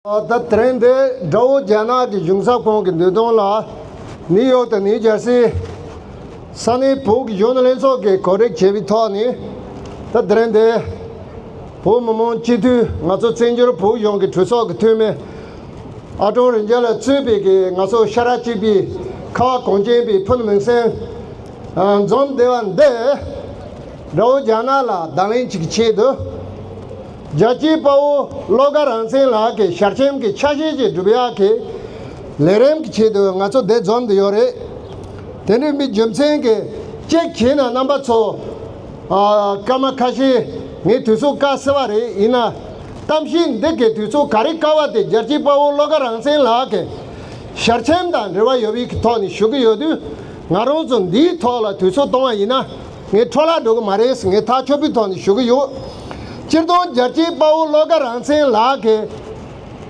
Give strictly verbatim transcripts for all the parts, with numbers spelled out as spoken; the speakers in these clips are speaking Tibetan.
ད་དེ་རིང་འདི་དགྲ་བོ་རྒྱ་ནག་གི་གཞུང་ཚབ་ཁང་གི་མདུན་ཐང་ལ། ནིའུ་ཡོག་དང་ནིའུ་ཇར་སི་ས་གནས་བོད་ཀྱི་གཞོན་ནུ་ལྷན་ཚོགས་ཀྱིས་གོ་སྒྲིག་བྱས་པའི་ཐོག་ནས། ད་དེ་རིང་འདི་བོད་མི་མང་སྤྱི་འཐུས། ང་ཚོ་བཙན་བྱོལ་བོད་གཞུང་གི་གྲོས་ཚོགས་ཀྱི་འཐུས་མི་ཨ་ཀྲོང་རིན་རྒྱལ་ལགས་གཙོས་པའི་གི་ང་ཚོ་ཤ་ཁྲག་གཅིག་པའི་ཁ་བ་གངས་ཅན་པའི་ཕུ་ནུ་མིང་སྲིང་། ཨ། འཛོམས་བསྡད་པ་འདི་དགྲ་བོ་རྒྱ་ནག་ལ་བརྡ་ལན་གཅིག་གི་ཆེད་དུ། རྒྱལ་གཅེས་དཔའ་བོ་བློ་དགའ་རང་བཙན་ལགས་ཀྱི་ཞལ་ཆེམས་ཀྱི་ཆ་ཤས་ཅིག་སྒྲུབ་ཡག་གི་ལས་རིམ་གྱི་ཆེད་དུ་ང་ཚོ་འདིར་འཛོམས་བསྡད་ཡོད་རེད། དེ་འདྲ་ཡིན་པའི་རྒྱུ་མཚན་གྱིས་གཅིག་བྱས་ན་རྣམ་པ་ཚོ། ཨ། སྐར་མ་ཁ་ཤས་ངས་དུས་ཚོད་བཀག་སྲིད་པ་རེད། ཡིན་ན་གཏམ་བཤད་འདི་གའི་དུས་ཚོད་ག་རེ་བཀག་པ་དེ་རྒྱལ་གཅེས་དཔའ་བོ་བློ་དགའ་རང་བཙན་ལགས་ཀྱི་ཞལ་ཆེམས་དང་འབྲེལ་བ་ཡོད་པའི་གི་ཐོག་ནས་ཞུ་གི་ཡོད་དུས། ང་རང་ཚོ་འདིའི་ཐོག་ལ་དུས་ཚོད་གཏོང་བ་ཡིན་ན། ངས་འཕྲོ་བརླག་འགྲོ་གི་མ་རེད་ཟེར། ངས་ཐག་ཆོད་པོའི་ཐོག་ནས་ཞུ་གི་ཡོད། སྤྱིར་བཏང་རྒྱལ་གཅེས་དཔའ་བོ་བློ་དགའ་རང་བཙན་ལགས་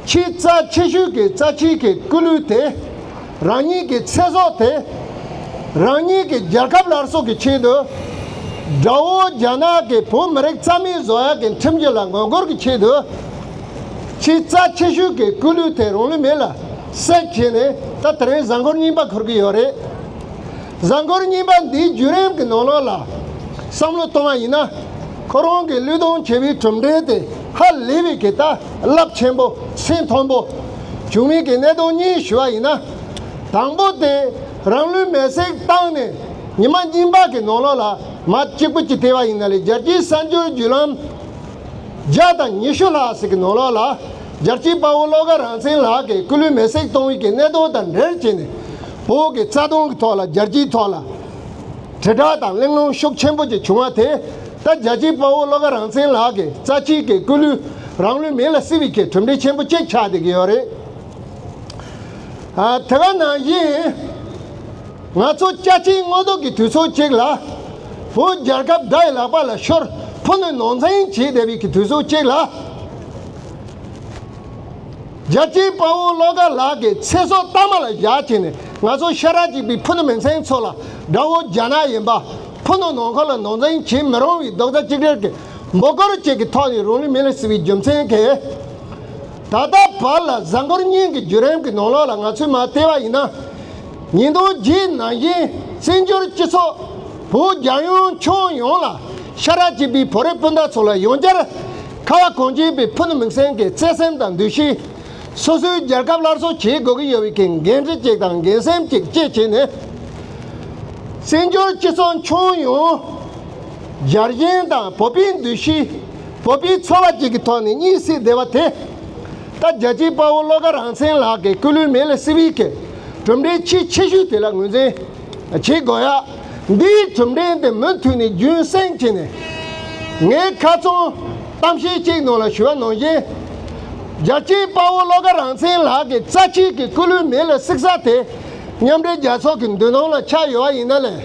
ཀྱིས་ཆེས་རྩ་ཆེ་ཤོས་ཀྱི་རྩ་ཆེའི་གི་སྐུ་ལུས་དེ། རང་ཉིད་ཀྱི་ཚེ་སྲོག་དེ། རང་ཉིད་ཀྱི་རྒྱལ་ཁབ་སླར་གསོ་གི་ཆེད་དུ། དགྲ་བོ་རྒྱ་ནག་གིས་བོད་མི་རིགས་རྩ་མེད་བཟོ་ཡག་གི་ཁྲིམས་གཞི་ལ་ངོ་རྒོལ་གྱི་ཆེད་དུ། ཆེས་རྩ་ཆེ་ཤོས་ཀྱི་སྐུ་ལུས་དེ་རང་ལུས་མེ་ལ་བསྲེགས་བྱས་ནས། ད་དེ་རིང་གཟའ་འཁོར་གཉིས་པ་འཁོར་གྱི་ཡོད་རེད། གཟའ་འཁོར་གཉིས་པ་འདིའི་བརྒྱུད་རིམ་གྱི་ནང་ལོགས་ལ་བསམ་བློ་གཏོང་བ་ཡིན་ན། ཁོ་རང་གིས་བློས་གཏོང་བྱས་པའི་གྲུབ་འབྲས་དེ་ཧ་ལས་པའི་གི་ད་རླབས་ཆེན་པོ། སེམས་མཐོན་པོ་བྱུང་བའི་གི་གནད་དོན་གཉིས་ཞུ་བ་ཡིན་ན། དང་པོ་དེ་རང་ལུས་མེ་བསྲེགས་བཏང་ནས་ཉི་མ་གཉིས་པ་གི་ནང་ལོགས་ལ་མར་གཅིག་པུ་གཅིག་བལྟས་པ་ཡིན་ན་ལས། རྒྱལ་སྤྱིའི་གསར་འགྱུར་བརྒྱུད་ལམ་བརྒྱ་དང་ཉི་ཤུ་ལྷག་ཞིག་གི་ནང་ལོགས་ལ། རྒྱལ་གཅེས་དཔའ་བོ་བློ་དགའ་རང་བཙན་ལགས་ཀྱིས་སྐུ་ལུས་མེ་བསྲེགས་གཏོང་བའི་གི་གནད་དོན་དང་འབྲེལ་བྱས་ནས། བོད་ཀྱི་རྩ་དོན་གྱི་ཐོག་ལ། རྒྱལ་སྤྱིའི་ཐོག་ལ་དྲིལ་བསྒྲགས་དང་གླེང་སློང་ཤུགས་ཆེན་པོ་ཅིག་བྱུང་བ་དེ། ད་རྒྱལ་གཅེས་དཔའ་བོ་བློ་དགའ་རང་བཙན་ལགས་ཀྱི་རྩ་ཆེའི་གི་སྐུ་ལུས་རང་ལུས་མེ་ལ་བསྲེགས་པའི་གི་གྲུབ་འབྲས་ཆེན་པོ་གཅིག་ཆགས་བསྡད་ཀྱི་ཡོད་རེད། ཨ། དེ་ག་ནང་བཞིན། ང་ཚོ་ཅ་ཆས་སྔོན་འདོན་གྱི་དུས་ཚོད་ཅིག་ལ། བོད་རྒྱལ་ཁབ་དགྲ་ཡི་ལག་པ་ལ་ཤོར། ཕུ་ནུ་ནང་འཛིང་བྱེད་བསྡད་པའི་གི་དུས་ཚོད་ཅིག་ལ། རྒྱལ་གཅེས་དཔའ་བོ་བློ་དགའ་ལགས་ཀྱི་ཚེ་སྲོག་གཏའ་མ་ལ་བཞག་བྱས་ནས། ང་ཚོ་ཤ་ཁྲག་གཅིག་པའི་ཕུ་ནུ་མིང་སྲིང་ཚོ་ལ་དགྲ་བོ་རྒྱ་ནག་ཡིན་པ། ཕུ་ནུ་ནང་ཁུལ་ལ་ནང་འཛིང་བྱེད་མི་རུང་བའི་རྡོག་རྩ་གཅིག་སྒྲིལ་གྱི་འབོད་སྐུལ་བཅས་ཀྱི་ཐོག་ནས་རང་ལུས་མེ་ལ་བསྲེགས་པའི་རྒྱུ་མཚན་གྱིས། ད་ལྟ་བར་ལ་གཟའ་འཁོར་གཉིས་ཀྱི་བརྒྱུད་རིམ་གྱི་ནང་ལོགས་ལ་ང་ཚོས་མར་བལྟས་པ་ཡིན་ན། ཉིས་སྟོང་བརྒྱད་ནང་བཞིན་བཙན་བྱོལ་སྤྱི་ཚོགས་བོད་རྒྱལ་ཡོངས་ཁྱོན་ཡོངས་ལ་ཤ་ཁྲག་གཅིག་པའི་བོད་རིགས་སྤུན་ཟླ་ཚོ་ལ་ཡང་བསྐྱར་ཁ་བ་གངས་ཅན་པའི་ཕུ་ནུ་མིང་སྲིང་གི་བརྩེ་སེམས་དང་འདུ་ཤེས། སོ་སོའི་རྒྱལ་ཁབ་སླར་གསོ་བྱེད་དགོས་ཀྱི་ཡོད་པའི་གི་འགན་འཁྲི་གཅིག་དང་འགན་སེམས་གཅིག་བཅས་བྱས་ནས། བཙན་བྱོལ་སྤྱི་ཚོགས་ཁྱོན་ཡོངས་རྒྱལ་ཞེན་དང་བོད་པའི་འདུ་ཤེས། བོད་པའི་ཚོར་བ་བཅས་ཀྱི་ཐོག་ནས་གཉིད་སད་བསྡད་པ་དེ། ད་རྒྱལ་གཅེས་དཔའ་བོ་བློ་དགའ་རང་བཙན་ལགས་ཀྱི་སྐུ་ལུས་མེ་ལ་བསྲེགས་པའི་གི་གྲུབ་འབྲས་ཆེས་ཆེ་ཤོས་དེ་ལ་ངོས་འཛིན་བྱེད་དགོས་ཡ། འདིའི་གྲུབ་འབྲས་འདི་མུ་མཐུད་ནས་རྒྱུན་བསྲིང་བྱས་ནས། ངས་ཁ་རྩང་གཏམ་བཤད་གཅིག་ནང་ལ་ཞུས་པ་ནང་བཞིན། རྒྱལ་གཅེས་དཔའ་བོ་བློ་དགའ་རང་བཙན་ལགས་ཀྱི་རྩ་ཆེའི་གི་སྐུ་ལུས་མེ་ལ་བསྲེགས་ས་དེ། མཉམ་འབྲེལ་རྒྱལ་ཚོགས་ཀྱི་མདུན་ཐང་ལ་ཆགས་ཡོད་པ་ཡིན་ན་ལས།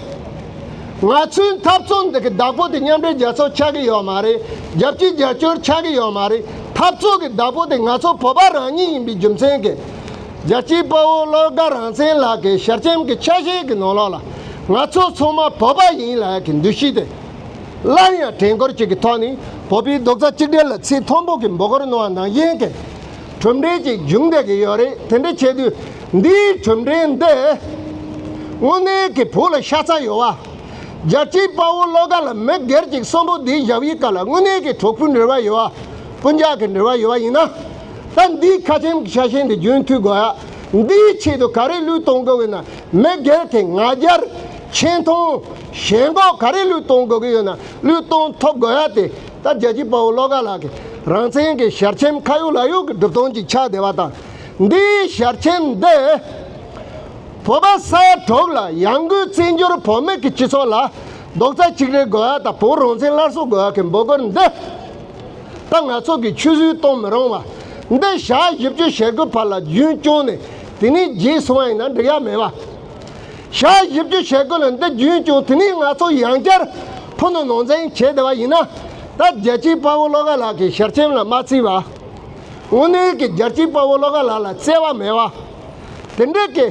ང་ཚོའི་འཐབ་རྩོད་འདི་གི་བདག་པོ་དེ་མཉམ་འབྲེལ་རྒྱལ་ཚོགས་ཆགས་ཀྱི་ཡོད་མ་རེད། རྒྱལ་སྤྱིའི་རྒྱལ་སྤྱིར་ཆགས་ཀྱི་ཡོད་མ་རེད། འཐབ་རྩོད་ཀྱི་བདག་པོ་དེ་ང་ཚོ་བོད་པ་རང་ཉིད་ཡིན་པའི་རྒྱུ་མཚན་གྱིས། རྒྱལ་གཅེས་དཔའ་བོ་བློ་དགའ་རང་བཙན་ལགས་ཀྱི་ཞལ་ཆེམས་ཀྱི་ཆ་ཤས་ཀྱི་ནང་ལོགས་ལ། ང་ཚོ་ཚང་མ་བོད་པ་ཡིན་ལབ་ཡག་གི་འདུ་ཤེས་དེ། སླར་ཡང་དྲན་སྐུལ་བཅས་ཀྱི་ཐོག་ནས་བོད་པའི་རྡོག་རྩ་གཅིག་སྒྲིལ་ལ་ཚིག་མཐོན་པོ་གི་འབོད་སྐུལ་གནང་བ་ནང་བཞིན་གྱི་གྲུབ་འབྲས་ཅིག་བྱུང་བསྡད་ཀྱི་ཡོད་རེད། དེ་འདྲ་བྱས་དུས་འདིའི་གྲུབ་འབྲས་འདི་དངོས་གནས་ཀྱི་བོད་ལ་ཤ་ཚ་ཡོད་པ། རྒྱལ་གཅེས་དཔའ་བོ་བློ་དགའ་ལ་མི་སྒེར་གྱི་གསོན་པོ་འདི་བཞག་པའི་སྐབས་ལ་དངོས་གནས་ཀྱི་གྲོགས་པོའི་འབྲེལ་བ་ཡོད་པ། སྤུན་ཀྱག་གི་འབྲེལ་བ་ཡོད་པ་ཡིན་ན། ད་འདིའི་ཁ་ཆེམས་ཀྱི་ཆ་ཤས་འདི་རྒྱུན་མཐུད་དགོས་ཡ། འདིའི་ཆེད་དུ་ག་རེ་བློས་གཏོང་དགོས་ཡོད་ན། མི་སྒེར་གྱི་ང་རྒྱལ། ཆེ་མཐོང་། ཞེན་ཁོག་ག་རེ་བློས་གཏོང་དགོས་ཀྱི་ཡོད་ན་བློས་གཏོང་ཐུབ་དགོས་ཡ་དེ། ད་རྒྱལ་གཅེས་དཔའ་བོ་བློ་དགའ་ལགས་ཀྱི་རང་བཙན་གྱི་ཞལ་ཆེམས་ཁ་ཡོད་ལག་ཡོད་ཀྱི་སྒྲུབ་སྟངས་ཅིག་ཆགས་བསྡད་པ་དང་། འདིའི་ཞལ་ཆེམས་འདི་བོད་པ་ས་ཡ་དྲུག་ལ་ཡང་སྒོས་བཙན་བྱོལ་བོད་མི་གི་སྤྱི་ཚོགས་ལ་རྡོག་རྩ་གཅིག་སྒྲིལ་དགོས་ཡ་དང་བོད་རང་བཙན་སླར་གསོ་དགོས་ཡ་གི་འབོད་སྐུལ་འདི། ད་ང་ཚོ་གིས་ཆུད་ཟོས་གཏོང་མི་རུང་བ། འདི་ཞག་བཞི་བཅུ་ཞེ་དགུ་བར་ལ་རྒྱུན་སྐྱོང་ནས་དེ་ནས་རྗེས་སོང་བ་ཡིན་ན་འགྲིག་ཡ་མེད་པ། ཞག་བཞི་བཅུ་ཞེ་དགུ་ལ་འདི་རྒྱུན་སྐྱོང་དེ་ནས་ང་ཚོ་ཡང་བསྐྱར་ཕུ་ནུ་ནང་འཛིང་བྱས་བསྡད་པ་ཡིན་ན། ད་རྒྱལ་གཅེས་དཔའ་བོ་བློ་དགའ་ལགས་ཀྱི་ཞལ་ཆེམས་ལ་མ་བརྩིས་པ། དངོས་གནས་ཀྱི་རྒྱལ་གཅེས་དཔའ་བོ་བློ་དགའ་ལགས་ལ་བརྩེ་བ་མེད་པ། དེ་འདྲ་གི་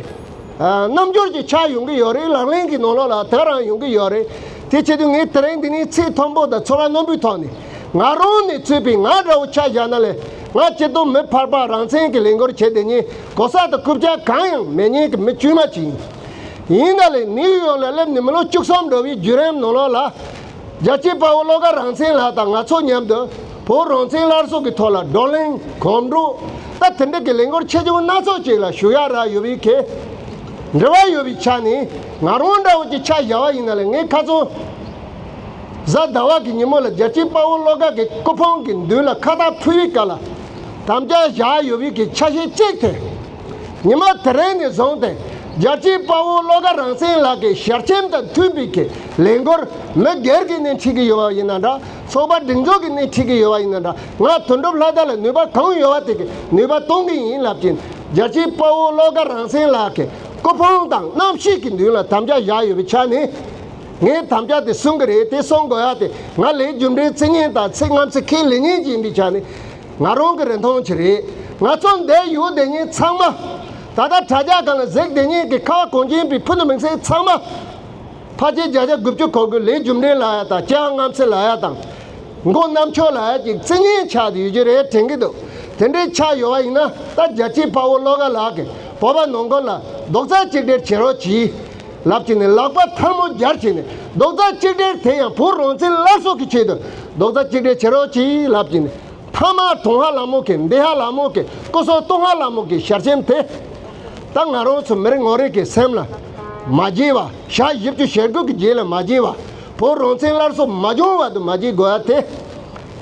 ཨ་རྣམ་འགྱུར་ཅིག་ཆགས་ཡོང་གི་ཡོད་རེད། ལག་ལེན་གྱི་ནང་ལོགས་ལ་དེ་རང་ཡོང་གི་ཡོད་རེད། དེ་བྱེད་དུས་ངས་དེ་རིང་འདི་ནས་ཚིག་མཐོན་པོ་དང་ཚོར་བ་རྣོན་པོའི་ཐོག་ནས་ང་རང་ནས་གཙོས་པའི་ང་འདྲ་བོ་ཆ་བཞག་ན་ལས། ང་སྤྱིར་བཏང་མི་ཕལ་པ་རང་བཙན་གྱི་ལས་འགུལ་བྱེད་བསྡད་མཁན་གོ་ས་དང་རྐུབ་བཀྱག་གང་ཡང་མེད་མཁན་གྱི་མི་དཀྱུས་མ་ཅིག་ཡིན། ཡིན་ན་ལས་ནིའུ་ཡོག་ལ་སླེབས་ནས་མི་ལོ་བཅུ་གསུམ་འགྲོ་བའི་བརྒྱུད་རིམ་ནང་ལོགས་ལ། རྒྱལ་གཅེས་དཔའ་བོ་བློ་དགའ་རང་བཙན་ལགས་དང་ང་ཚོ་མཉམ་དུ་བོད་རང་བཙན་སླར་གསོ་གི་ཐོག་ལ་བགྲོ་གླེང་གོམ་བགྲོད་ད་དེ་འདྲ་གི་ལས་འགུལ་ཆེ་ཆུང་སྣ་ཚོགས་ཅིག་ལ་ཞུགས་ཡག་རག་ཡོད་པའི་གི་འབྲེལ་བ་ཡོད་པའི་ཆ་ནས། ང་རང་འདྲ་བོ་ཅིག་ཆ་བཞག་པ་ཡིན་ན་ལས་ངས་ཁ་སང་གཟའ་ཟླ་བ་གི་ཉིན་མོ་ལ་རྒྱལ་གཅེས་དཔའ་བོ་བློ་དགའ་གི་སྐུ་ཕུང་གི་མདུན་ལ་ཁ་བཏགས་ཕུལ་བའི་སྐབས་ལ་དམ་བཅའ་བཞག་ཡོད་པའི་གི་ཆ་ཤས་གཅིག་དེ། ཉི་མ་དེ་རིང་ནས་བཟུང་སྟེ་རྒྱལ་གཅེས་དཔའ་བོ་བློ་དགའ་རང་བཙན་ལགས་ཀྱི་ཞལ་ཆེམས་དང་མཐུན་པའི་གི་ལས་འགུལ་མི་སྒེར་གྱི་སྣེ་ཁྲིད་ཀྱི་ཡོད་པ་ཡིན་ན་འདྲ། ཚོགས་པ་སྒྲིག་འཛུགས་ཀྱི་སྣེ་ཁྲིད་ཀྱི་ཡོད་པ་ཡིན་ན་འདྲ། ང་དོན་གྲུབ་ལྷ་དར་ལ་ནུས་པ་གང་ཡོད་པ་དེ་གི་ནུས་པ་གཏོང་གི་ཡིན་ལབ་ཀྱིན། རྒྱལ་གཅེས་དཔའ་བོ་བློ་དགའ་རང་བཙན་ལགས་ཀྱི་སྐུ་ཕུང་དང་རྣམ་ཤེས་ཀྱི་མདུན་ལ་དམ་བཅའ་བཞག་ཡོད་པའི་ཆ་ནས། ངས་དམ་བཅའ་དེ་སྲུང་གི་རེད། དེ་སྲུང་དགོས་ཡ་དེ་ང་ལས་རྒྱུ་འབྲས་བརྩི་མཁན་དང་ཚིག་རྔམ་ཚིག་ཁས་ལེན་མཁན་ཅིག་ཡིན་པའི་ཆ་ནས། ང་རང་གི་རིན་ཐང་ཅིག་རེད། ང་ཚོ་འདིར་ཡོད་བསྡད་མཁན་ཚང་མ། ད་ལྟ་དྲ་རྒྱ་སྒང་ལ་གཟིགས་བསྡད་མཁན་གྱི་ཁ་བ་གངས་ཅན་པའི་ཕུ་ནུ་མིང་སྲིང་ཚང་མ། ཕལ་ཆེར་བརྒྱ་ཆ་དགུ་བཅུ་གོ་དགུ་ལས་རྒྱུ་འབྲས་ལབ་ཡ་དང་སྤྱང་རྔམ་ཚིག་ལབ་ཡ་དང་། མགོ་གནམ་མཆོག་ལབ་ཡ་ཅིག་བརྩི་མཁན་ཆགས་བསྡད་ཡོད་ཀྱི་རེད་དྲན་གྱི་འདུག་དེ་འདྲའི་ཆགས་ཡོད་པ་ཡིན་ན་ད་རྒྱལ་གཅེས་དཔའ་བོ་བློ་དགའ་ལགས་ཀྱིས་བོད་པ་ནང་ཁུལ་ལ་རྡོག་རྩ་གཅིག་སྒྲིལ་བྱེད་རོགས་གྱིས། ལབ་ཀྱིན་ནས་ལག་པ་ཐལ་མོ་སྦྱར་ཀྱིན་ནས་རྡོག་རྩ་གཅིག་སྒྲིལ་དེ་ཡང་བོད་རང་བཙན་སླར་གསོ་གི་ཆེད་དུ་རྡོག་རྩ་གཅིག་སྒྲིལ་བྱེད་རོགས་གྱིས་ལབ་ཀྱིན་ནས། མཐའ་མ་གྲོང་ཧ་ལྷ་མོ་གི་འདི་ཧ་ལྷ་མོ་གི་སྐུ་སྲོག་གཏོང་ཧ་ལྷ་མོ་གི་ཞལ་ཆེམས་དེ། ད་ང་རང་ཚོ་མི་རེ་ངོ་རེ་གི་སེམས་ལ་མ་བརྗེད་པ། ཞག་བཞི་བཅུ་ཞེ་དགུ་གི་རྗེས་ལ་མ་བརྗེད་པ། བོད་རང་བཙན་སླར་གསོ་མ་བྱུང་བར་དུ་མ་བརྗེད་དགོས་ཡ་དེ།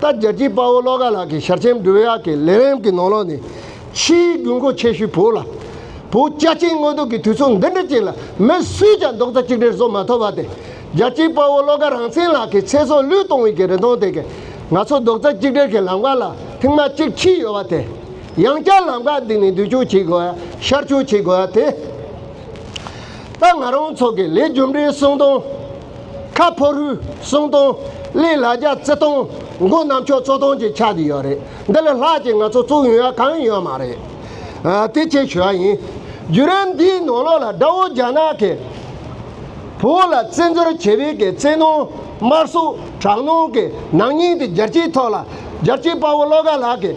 ད་རྒྱལ་གཅེས་དཔའ་བོ་བློ་དགའ་ལགས་ཀྱི་ཞལ་ཆེམས་སྒྲུབ་ཡག་གི་ལས་རིམ་གྱི་ནང་ལོགས་ནས་ཆེས་དགོས་མཁོ་ཆེ་ཤོས་བོད་ལ། བོད་རྒྱལ་གཅེས་མངའ་ཐང་གི་དུས་ཚོད་འདི་འདྲ་ཅིག་ལ་མི་སུས་ཀྱང་རྡོག་རྩ་གཅིག་སྒྲིལ་བཟོ་མ་ཐུབ་པ་དེ། རྒྱལ་གཅེས་དཔའ་བོ་བློ་དགའ་རང་བཙན་ལགས་ཀྱི་ཚེ་སྲོག་བློས་གཏོང་བའི་གི་རིན་ཐང་དེ་གི་ང་ཚོ་རྡོག་རྩ་གཅིག་སྒྲིལ་གྱི་ལམ་ཁ་ལ་ཐེངས་མ་གཅིག་ཁྲིད་ཡོད་པ་དེ། ཡང་བསྐྱར་ལམ་ཁ་འདི་ནས་མདུན་སྐྱོད་བྱེད་དགོས་ཡ། ཤར་སྐྱོད་བྱེད་དགོས་ཡ་དེ། ད་ང་རང་ཚོ་གི་ལས་རྒྱུ་འབྲས་གསུང་སྟངས། ཁ་ཕོ་རུས་གསུང་སྟངས། ཀླད་ལ་རྒྱ་བརྩི་སྟངས། མགོ་གནམ་མཆོག་བཙུགས་སྟངས་ཅིག་ཆགས་བསྡད་ཡོད་རེད། འདི་ལས་ལྷག་ཅིག་ང་ཚོ་བཙུགས་ཡོང་ཡ་གང་ཡང་ཡོད་མ་རེད། ཨ། དེ་ཅིག་ཞུ་ཡ་ཡིན། བརྒྱུད་རིམ་འདིའི་ནང་ལོགས་ལ་དགྲ་བོ་རྒྱ་ནག་གིས་བོད་ལ་བཙན་འཛུལ་བྱས་པའི་གི་བཙན་གནོན་དམར་གསོད་དྲག་གནོན་གྱི་ནག་ཉེས་དེ་རྒྱལ་སྤྱིའི་ཐོག་ལ་རྒྱལ་གཅེས་དཔའ་བོ་བློ་དགའ་ལགས་ཀྱིས་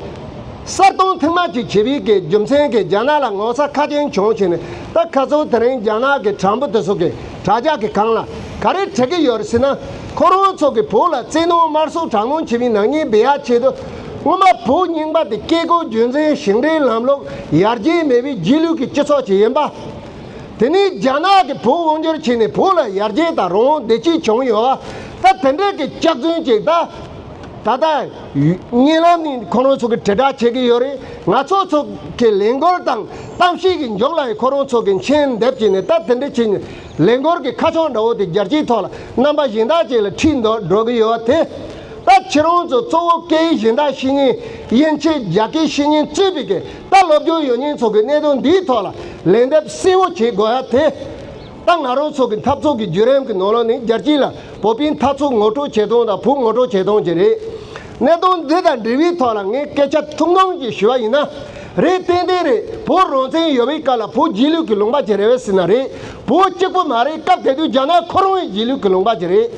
གསར་གཏོང་ཐེངས་མ་གཅིག་བྱས་པའི་གི་རྒྱུ་མཚན་གྱིས་རྒྱ་ནག་ལ་ངོ་ཚ་ཁ་སྐྱེངས་བྱུང་བྱས་ནས། ད་ཁ་སང་དེ་རིང་རྒྱ་ནག་གི་དྲ་འབུ་དེ་ཚོ་གི་དྲ་རྒྱ་གི་སྒང་ལ་ག་རེ་བྲིས་ཀྱི་ཡོད་རེད་ཟེར་ན། ཁོ་རང་ཚོ་གིས་བོད་ལ་བཙན་གནོན་དམར་གསོད་དྲག་གནོན་བྱས་པའི་ནག་ཉེས་སྦས་ཡག་ཆེད་དུ། སྔོན་མ་བོད་རྙིང་པ་དེ་བཀས་བཀོད་རྒྱུད་འཛིན་ཞིང་བྲན་ལམ་ལུགས་ཡར་རྒྱས་མེད་པའི་རྗེས་ལུས་ཀྱི་སྤྱི་ཚོགས་ཅིག་ཡིན་པ། དེ་ནས་རྒྱ་ནག་གིས་བོད་དབང་བསྒྱུར་བྱས་ནས་བོད་ལ་ཡར་རྒྱས་དང་རང་དབང་བདེ་སྐྱིད་བྱུང་ཡོད་པ། ད་དེ་འདྲའི་གི་སྐྱག་རྫུན་ཅིག་ད། ད་ལྟ་བརྙན་ལམ་ནས་ཁོ་རང་ཚོ་གིས་དྲིལ་བསྒྲགས་བྱེད་ཀྱི་ཡོད་རེད། ང་ཚོ་ཚོ་གི་ལས་འགུལ་དང་གཏམ་བཤད་ཀྱི་མཇུག་ལ་ཡང་ཁོ་རང་ཚོ་གིས་མཆན་འདེབས་བྱས་ནས་ད་དེ་འདྲ་བྱས་ནས་ལས་འགུལ་གྱི་ཁ་བྱང་འདྲ་བོ་དེ་རྒྱལ་སྤྱིའི་ཐོག་ལ་རྣམ་པ་གཞན་དག་ཅིག་ལ་ཁྲིད་འགྲོ་འགྲོ་གི་ཡོད་པ་དེ། ད་ཁྱེད་རང་ཚོ་གཙོ་བོ་སྐད་ཡིག་གཞན་དག་ཤེས་མཁན། དབྱིན་ཇི་རྒྱ་སྐད་ཤེས་མཁན་གཙོས་པའི་གི་ད་སློབ་སྦྱོང་ཡོད་མཁན་ཚོ་གིས་གནད་དོན་འདིའི་ཐོག་ལ་ལན་འདེབས་གསལ་བོ་བྱེད་དགོས་ཡ་དེ། ད་ང་རང་ཚོ་གི་འཐབ་རྩོད་ཀྱི་བརྒྱུད་རིམ་གྱི་ནང་ལོགས་ནས་རྒྱལ་སྤྱི་ལ་བོད་པའི་འཐབ་རྩོད་ངོ་སྤྲོད་བྱེད་སྟངས་དང་བོད་ངོ་སྤྲོད་བྱེད་སྟངས་ཅིག་རེད། གནད་དོན་འདི་དང་འབྲེལ་བའི་ཐོག་ལ་ངས་སྐད་ཆ་ཐུང་ཐུང་ཅིག་ཞུ་བ་ཡིན་ན། རེད། ཏན་ཏན་རེད། བོད་རང་བཙན་ཡོད་པའི་སྐབས་ལ་བོད་རྗེས་ལུས་ཀྱི་ལུང་པ་ཅིག་རེད་པས་ཟེར་ན་རེད། བོད་གཅིག་པུ་མ་རེད། སྐབས་དེ་དུས་རྒྱ་ནག་ཁོ་རང་ཡང་རྗེས་ལུས་ཀྱི་ལུང་པ་ཅིག་རེད།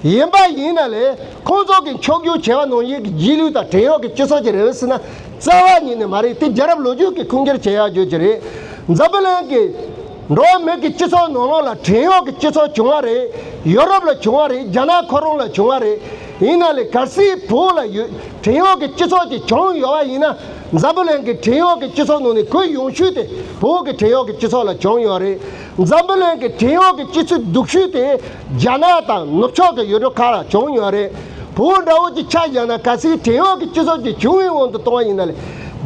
ཡིན་པ་ཡིན་ན་ལས་ཁོང་ཚོ་གིས་འཁྱོག་བརྗོད་བྱས་པ་ནང་བཞིན་གྱི་རྗེས་ལུས་དང་བྲན་གཡོག་གི་སྤྱི་ཚོགས་ཅིག་རེད་པས་ཟེར་ན་རྩ་བ་ཉིད་ནས་མ་རེད། དེ་རྒྱལ་རབས་ལོ་རྒྱུས་ཀྱིས་ཁུངས་སྐྱེལ་བྱེད་ཡག་རྒྱུ་ཅིག་རེད། འཛམ་བུ་གླིང་གི་འགྲོ་བ་མི་གི་སྤྱི་ཚོགས་ནང་ལོགས་ལ་བྲན་གཡོག་གི་སྤྱི་ཚོགས་བྱུང་བ་རེད། ཡོ་རོབ་ལ་བྱུང་བ་རེད། རྒྱ་ནག་ཁོ་རང་ལ་བྱུང་བ་རེད། ཡིན་ན་ལས་གལ་སྲིད་བོད་ལ་ཡོད་བྲན་གཡོག་གི་སྤྱི་ཚོགས་ཅིག་བྱུང་ཡོད་པ་ཡིན་ན། འཛམ་བུ་གླིང་གི་བྲན་གཡོག་གི་སྤྱི་ཚོགས་ནང་ནས་གུ་ཡངས་ཤོས་དེ་བོད་ཀྱི་བྲན་གཡོག་གི་སྤྱི་ཚོགས་ལ་བྱུང་ཡོད་རེད། འཛམ་བུ་གླིང་གི་བྲན་གཡོག་གི་སྤྱི་ཚོགས་སྡུག་ཤོས་དེ་རྒྱ་ནག་དང་ནུབ་ཕྱོགས་ཀྱི་ཡུལ་གྲུ་ཁག་ལ་བྱུང་ཡོད་རེད། བོད་འདྲ་བོ་ཅིག་ཆ་བཞག་ན་གལ་སྲིད་བྲན་གཡོག་གི་སྤྱི་ཚོགས་ཅིག་བྱུང་བའི་དབང་དུ་གཏོང་བ་ཡིན་ན་ལས།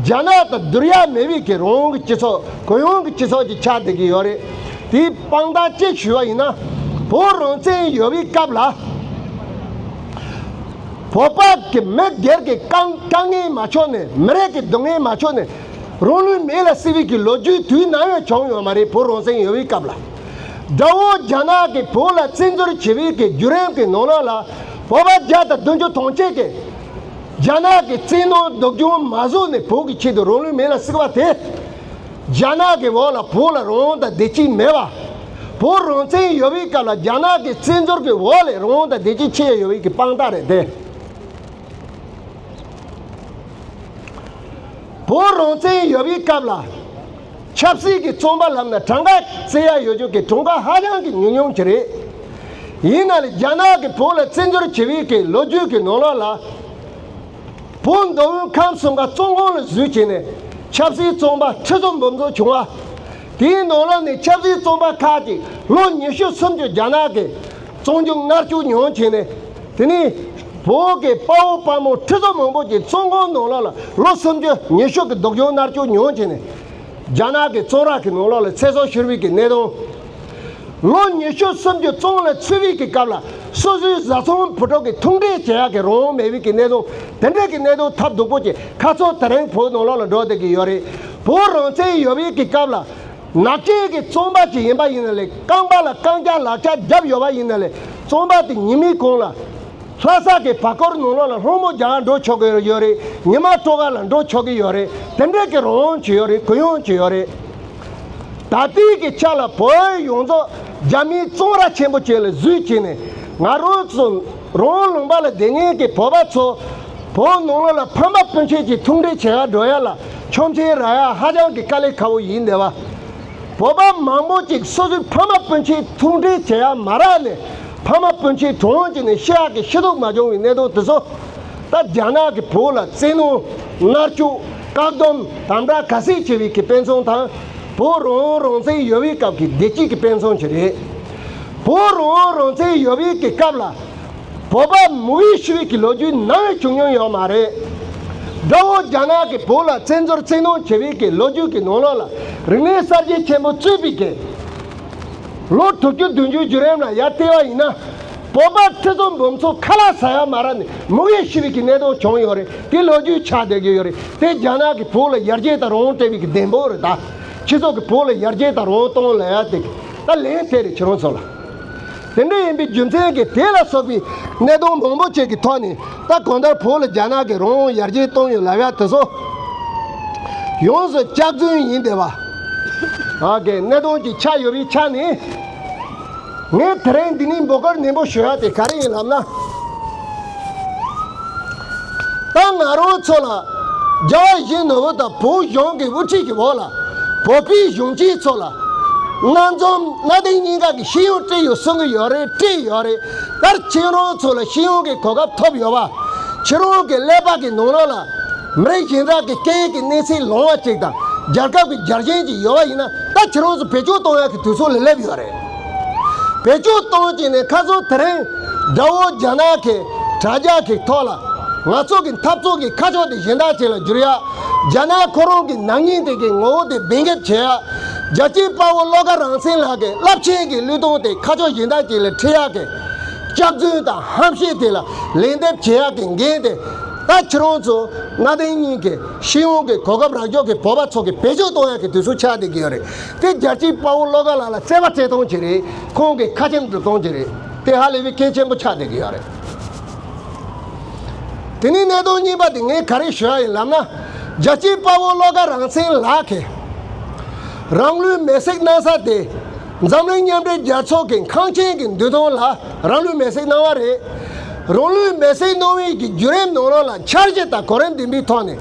རྒྱ་ནག་དང་བསྡུར་ཡ་མེད་པའི་གི་རང་དབང་གི་སྤྱི་ཚོགས། གུ་ཡངས་ཀྱི་སྤྱི་ཚོགས་ཅིག་ཆགས་བསྡད་ཀྱི་ཡོད་རེད། དེའི་དཔང་རྟགས་གཅིག་ཞུ་བ་ཡིན་ན། བོད་རང་བཙན་ཡོད་པའི་སྐབས་ལ། བོད་པ་གི་མི་སྒེར་གྱི་དཀའ་དཀའ་ངལ་མ་ཆོད་ནས། མི་རིགས་ཀྱི་སྡུག་བསྔལ་མ་ཆོད་ནས། རང་ལུས་མེ་ལ་བསྲེགས་པའི་གི་ལོ་རྒྱུས་དུས་ནམ་ཡང་བྱུང་ཡོད་མ་རེད། བོད་རང་བཙན་ཡོད་པའི་སྐབས་ལ། དགྲ་བོ་རྒྱ་ནག་གིས་བོད་ལ་བཙན་འཛུལ་བྱེད་པའི་གི་བརྒྱུད་རིམ་གྱི་ནང་ལོགས་ལ། བོད་པ་བརྒྱ་དང་བདུན་ཅུ་དོན་གཅིག་གིས་རྒྱ་ནག་གི་བཙན་གནོན་སྡུག་སྦྱོང་མ་བཟོད་ནས་བོད་ཀྱི་ཆེད་དུ་རང་ལུས་མེ་ལ་བསྲེགས་པ་དེ། རྒྱ་ནག་གི་འོག་ལ་བོད་ལ་རང་དབང་དང་བདེ་སྐྱིད་མེད་པ། བོད་རང་བཙན་ཡོད་པའི་སྐབས་ལ་རྒྱ་ནག་གི་བཙན་འཛུལ་གྱི་འོག་ལས་རང་དབང་དང་བདེ་སྐྱིད་ཁྱེར་ཡོད་པའི་གི་དཔང་རྟགས་རེད་དེ། བོད་རང་བཙན་ཡོད་པའི་སྐབས་ལ། ཆབ་སྲིད་ཀྱི་བཙོན་པ་ལབ་ན་གྲངས་ཀ་བརྩི་ཡ་ཡོད་རྒྱུ་གི་གྲངས་ཀ་ཧ་ཅང་གི་ཉུང་ཉུང་ཅིག་རེད། ཡིན་ན་ལས་རྒྱ་ནག་གིས་བོད་ལ་བཙན་འཛུལ་བྱེད་པའི་གི་ལོ་རྒྱུས་ཀྱི་ནང་ལོགས་ལ། བོད་མདོ་དབུས་ཁམས་གསུམ་ཀ་བཙོན་ཁང་ལ་འཛུལ་བྱས་ནས་ཆབ་སྲིད་བཙོན་པ་ཁྲི་ཚོ་འབུམ་ཚོ་བྱུང་བ། དེའི་ནང་ལོགས་ནས་ཆབ་སྲིད་བཙོན་པ་ཁག་ཅིག་ལོ་ཉི་ཤུ་སུམ་ཅུ་རྒྱ་ནག་གིས་བཙོན་འཇུག་མནར་གཅོད་མྱོང་བྱས་ནས། དེ་ནས་བོད་ཀྱི་དཔའ་བོ་དཔའ་མོ་ཁྲི་ཚོ་མང་པོ་ཅིག་བཙོན་ཁང་ནང་ལོགས་ལ་ལོ་སུམ་ཅུ་ཉི་ཤུ་གི་སྡུག་སྦྱོང་མནར་གཅོད་མྱོང་བྱས་ནས། རྒྱ་ནག་གི་བཙོན་ར་གི་ནང་ལོགས་ལ་ཚེ་སྲོག་ཤོར་བའི་གི་གནད་དོན། ལོ་ཉི་ཤུ་སུམ་ཅུ་བཙོན་ལ་ཚུད་པའི་གི་སྐབས་ལ་སོ་སོའི་བཟའ་ཚང་བུ་ཕྲུག་གི་ཐུག་འཕྲད་བྱེད་ཡག་གི་རང་དབང་མེད་པའི་གི་གནད་དོན། དེ་འདྲ་གི་གནད་དོན་ཐབས་སྡུག་པོ་ཅིག་ཁ་ཚོ་དེ་རིང་བོད་ནང་ལོགས་ལ་འགྲོ་བསྡད་ཀྱི་ཡོད་རེད། བོད་རང་བཙན་ཡོད་པའི་གི་སྐབས་ལ། ནག་ཅན་གྱི་བཙོན་པ་ཅིག་ཡིན་པ་ཡིན་ན་ལས། རྐང་པ་ལ་རྐང་རྐྱང་ལག་ཆ་བརྒྱབ་ཡོད་པ་ཡིན་ན་ལས། བཙོན་པ་དེ་ཉི་མའི་གུང་ལ་ལྷ་ས་གི་བར་སྐོར་ནང་ལོགས་ལ་སློང་མོ་རྒྱག་འགྲོ་ཆོག་གི་ཡོད་རེད། ཉི་མ་དྲོ་ག་ལ་འགྲོ་ཆོག་གི་ཡོད་རེད། དེ་འདྲ་གི་རང་དབང་ཅིག་ཡོད་རེད། གུ་ཡངས་ཅིག་ཡོད་རེད། ད་ལྟའི་གི་ཆ་ལ་བོད་ཡོངས་རྫོགས་རྒྱ་མིའི་བཙོན་ར་ཆེན་པོ་ཅིག་ལ་འཛུལ་བྱས་ནས། ང་རང་ཚོ་རང་ལུང་པ་ལ་བསྡད་མཁན་གྱི་བོད་པ་ཚོ། བོད་ནང་ལོགས་ལ་ཕ་མ་སྤུན་མཆེད་ཀྱི་ཐུག་འཕྲད་བྱེད་ག་འགྲོ་ཡ་ལ་ཆོག་མཆན་རག་ཡ་ཧ་ཅང་གི་དཀའ་ལས་ཁག་པོ་ཡིན་བསྡད་པ། བོད་པ་མང་པོ་ཅིག་སོ་སོའི་ཕ་མ་སྤུན་མཆེད་ཐུག་འཕྲད་བྱེད་ཡ་མ་རག་ནས། ཕ་མ་སྤུན་མཆེད་གྲོངས་བྱས་ནས་ཤི་ཡག་གི་ཤི་སྡུག་མ་བྱུང་བའི་གནད་དོན་དེ་ཚོ། ད་རྒྱ་ནག་གིས་བོད་ལ་བཙན་གནོན། མནར་གཅོད། བཀག་སྡོམ་དམ་དྲག་ག་ཚད་བྱས་པའི་གི་དཔེ་མཚོན་དང་། བོད་རང་དབང་རང་བཙན་ཡོད་པའི་སྐབས་ཀྱི་བདེ་སྐྱིད་ཀྱི་དཔེ་མཚོན་ཅིག་རེད། བོད་རང་དབང་རང་བཙན་ཡོད་པའི་གི་སྐབས་ལ། བོད་པ་མི་གཡོ་ཤི་བའི་གི་ལོ་རྒྱུས་ནམ་ཡང་བྱུང་མྱོང་ཡོད་མ་རེད། དགྲ་བོ་རྒྱ་ནག་གིས་བོད་ལ་བཙན་འཛུལ་བཙན་གནོན་བྱེད་པའི་གི་ལོ་རྒྱུས་ཀྱི་ནང་ལོགས་ལ། རིག་གནས་གསར་བརྗེ་ཆེན་པོ་བཙུགས་པའི་གི་ལོ་དྲུག་ཅུ་བདུན་ཅུ་བརྒྱུད་རིམ་ལ་ཡར་བལྟས་པ་ཡིན་ན། བོད་པ་ཁྲི་ཚོ་འབུམ་ཚོ་ཁ་ལག་ཟ་ཡ་མ་རག་ནས་མི་གཡོ་ཤི་བའི་གི་གནད་དོན་བྱུང་ཡོད་རེད། དེ་ལོ་རྒྱུས་ཆགས་བསྡད་ཀྱི་ཡོད་རེད། དེ་རྒྱ་ནག་གིས་བོད་ལ་ཡར་རྒྱས་དང་རང་དབང་སྤྲད་པའི་གི་བདེན་དཔང་རེད་ད། ཁྱེད་ཚོ་གིས་བོད་ལ་ཡར་རྒྱས་དང་རང་དབང་གཏོང་ལབ་ཡ་དེ་ད་ལན་དེ་རེད་ཁྱེད་རང་ཚོ་ལ། དེ་འདྲ་ཡིན་པའི་རྒྱུ་མཚན་གྱིས་དེ་ལ་སོགས་པའི་གནད་དོན་མང་པོ་ཅིག་གི་ཐོག་ནས། ད་གང་ལྟར་བོད་ལ་རྒྱ་ནག་གིས་རང་དབང་ཡར་རྒྱས་གཏོང་ཡོད་ལབ་ཡ་དེ་ཚོ་ཡོངས་སུ་སྐྱག་རྫུན་ཡིན་བསྡད་པ། ཨ་གི་གནད་དོན་ཅིག་ཆགས་ཡོད་པའི་ཆ་ནས། ངས་དེ་རིང་འདི་ནས་འབོད་སྐུལ་ནན་པོ་ཞུ་ཡ་དེ་ག་རེ་ཡིན་ལབ་ན། ད་ང་རང་ཚོ་ལ་རྒྱལ་བ་ཡིད་བཞིན་ནོར་བུ་དང་བོད་གཞུང་གི་དབུ་ཁྲིད་ཀྱི་འོག་ལ་བོད་པའི་གཞོན་སྐྱེས་ཚོ་ལ་གནའ་རྫོང་གནའ་དེང་གཉིས་ཀ་གི་ཤེས་ཡོན་སྤྲད་ཡོད་གསུང་གི་ཡོད་རེད། སྤྲད་ཡོད་རེད། ད་ཁྱེད་རང་ཚོ་ལ་ཤེས་ཡོན་གྱི་གོ་སྐབས་ཐོབ་ཡོད་པ། ཁྱེད་རང་གི་ཀླད་པ་གི་ནང་ལོགས་ལ་མི་རིགས་གཞན་དག་གི་སྐད་ཡིག་གི་གནས་ཚད་ལོང་བ་ཅིག་དང་རྒྱལ་ཁབ་ཀྱི་རྒྱལ་ཞེན་ཅིག་ཡོད་པ་ཡིན་ན། ད་ཁྱེད་རང་ཚོ་བེད་སྤྱོད་གཏོང་ཡག་གི་དུས་ཚོད་ལ་སླེབས་ཡོད་རེད། བེད་སྤྱོད་གཏོང་བྱས་ནས་ཁ་སང་དེ་རིང་དགྲ་བོ་རྒྱ་ནག་གི་དྲ་རྒྱ་གི་ཐོག་ལ་ང་ཚོ་གི་འཐབ་རྩོད་ཀྱི་ཁ་ཕྱོགས་དེ་གཞན་དག་ཅིག་ལ་བསྒྱུར་ཡ། རྒྱ་ནག་ཁོ་རང་གི་ནག་ཉེས་དེ་གི་ངོ་བོ་དེ་འབེན་འཁེབས་བྱེད་ཡ། རྒྱལ་གཅེས་དཔའ་བོ་བློ་དགའ་རང་བཙན་ལགས་ཀྱི་རླབས་ཆེན་གྱི་བློས་གཏོང་དེ་ཁ་ཕྱོགས་གཞན་དག་ཅིག་ལ་ཁྲིད་ཡག་གི་སྐྱག་རྫུན་དང་ཧམ་བཤད་དེ་ལ་ལན་འདེབས་བྱེད་ཡག་གི་འགན་དེ། ད་ཁྱེད་རང་ཚོ་གནའ་དེང་གཉིས་ཀྱི་ཤེས་ཡོན་གྱི་གོ་སྐབས་རག་ཕྱོགས་ཀྱི་བོད་པ་ཚོ་གིས་བེད་སྤྱོད་གཏོང་ཡག་གི་དུས་ཚོད་ཆགས་བསྡད་ཀྱི་ཡོད་རེད། དེ་རྒྱལ་གཅེས་དཔའ་བོ་བློ་དགའ་ལགས་ལ་བརྩེ་བ་སྤྲད་སྟངས་ཅིག་རེད། ཁོང་གི་ཁ་ཆེམས་སྒྲུབ་སྟངས་ཅིག་རེད། དེ་ཧ་ལས་པའི་གལ་ཆེན་པོ་ཆགས་བསྡད་ཀྱི་ཡོད་རེད། དེ་ནས་གནད་དོན་གཉིས་པ་དེ་ངས་ག་རེ་ཞུ་ཡ་ཡིན་ལབ་ན། རྒྱལ་གཅེས་དཔའ་བོ་བློ་དགའ་རང་བཙན་ལགས་ཀྱིས་རང་ལུས་མེར་སྲེག་གནང་ས་དེ་འཛམ་གླིང་མཉམ་འབྲེལ་རྒྱལ་ཚོགས་ཀྱི་ཁང་ཆེན་གྱི་མདུན་ཐང་ལ་རང་ལུས་མེར་སྲེག་གནང་བ་རེད། རང་ལུས་མེར་སྲེག་གནང་བའི་གི་བརྒྱུད་རིམ་ནང་ལོགས་ལ་འཆར་གཞི་དང་གོ་རིམ་ལྡན་པའི་ཐོག་ནས་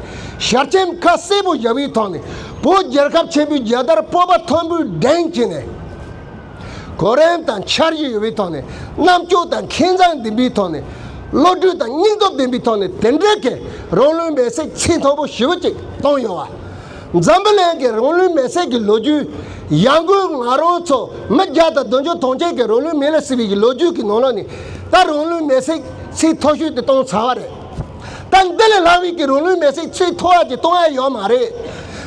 ཞལ་ཆེམས་ཁ་གསལ་པོ་བཞག་པའི་ཐོག་ནས་བོད་རྒྱལ་ཁབ་ཆེན་པོའི་རྒྱལ་དར་སྤོབས་པ་མཐོན་པོས་བསྒྲེངས་བྱས་ནས། གོ་རིམ་དང་འཆར་གཞི་ཡོད་པའི་ཐོག་ནས། རྣམ་དཔྱོད་དང་མཁས་མཛངས་ལྡན་པའི་ཐོག་ནས། བློ་གྲོས་དང་སྙིང་སྟོབས་ལྡན་པའི་ཐོག་ནས་དེ་འདྲའི་གི་རང་ལུས་མེར་སྲེག་ཚད་མཐོན་པོ་ཞེ་པོ་ཅིག་བཏང་ཡོད་པ། འཛམ་བུ་གླིང་གི་རང་ལུས་མེར་སྲེག་གི་ལོ་རྒྱུས། ཡང་སྒོས་ང་རང་ཚོ་མི་བརྒྱ་དང་བདུན་ཅུ་དོན་གཅིག་གི་རང་ལུས་མེ་ལ་བསྲེགས་པའི་གི་ལོ་རྒྱུས་ཀྱི་ནང་ལོགས་ནས། ད་རང་ལུས་མེར་སྲེག་ཚད་མཐོ་ཤོས་དེ་བཏང་ཚར་བ་རེད། ད་འདི་ལས་ལྷག་པའི་གི་རང་ལུས་མེར་སྲེག་ཚད་མཐོ་བ་ཅིག་གཏོང་ཡ་ཡོད་མ་རེད།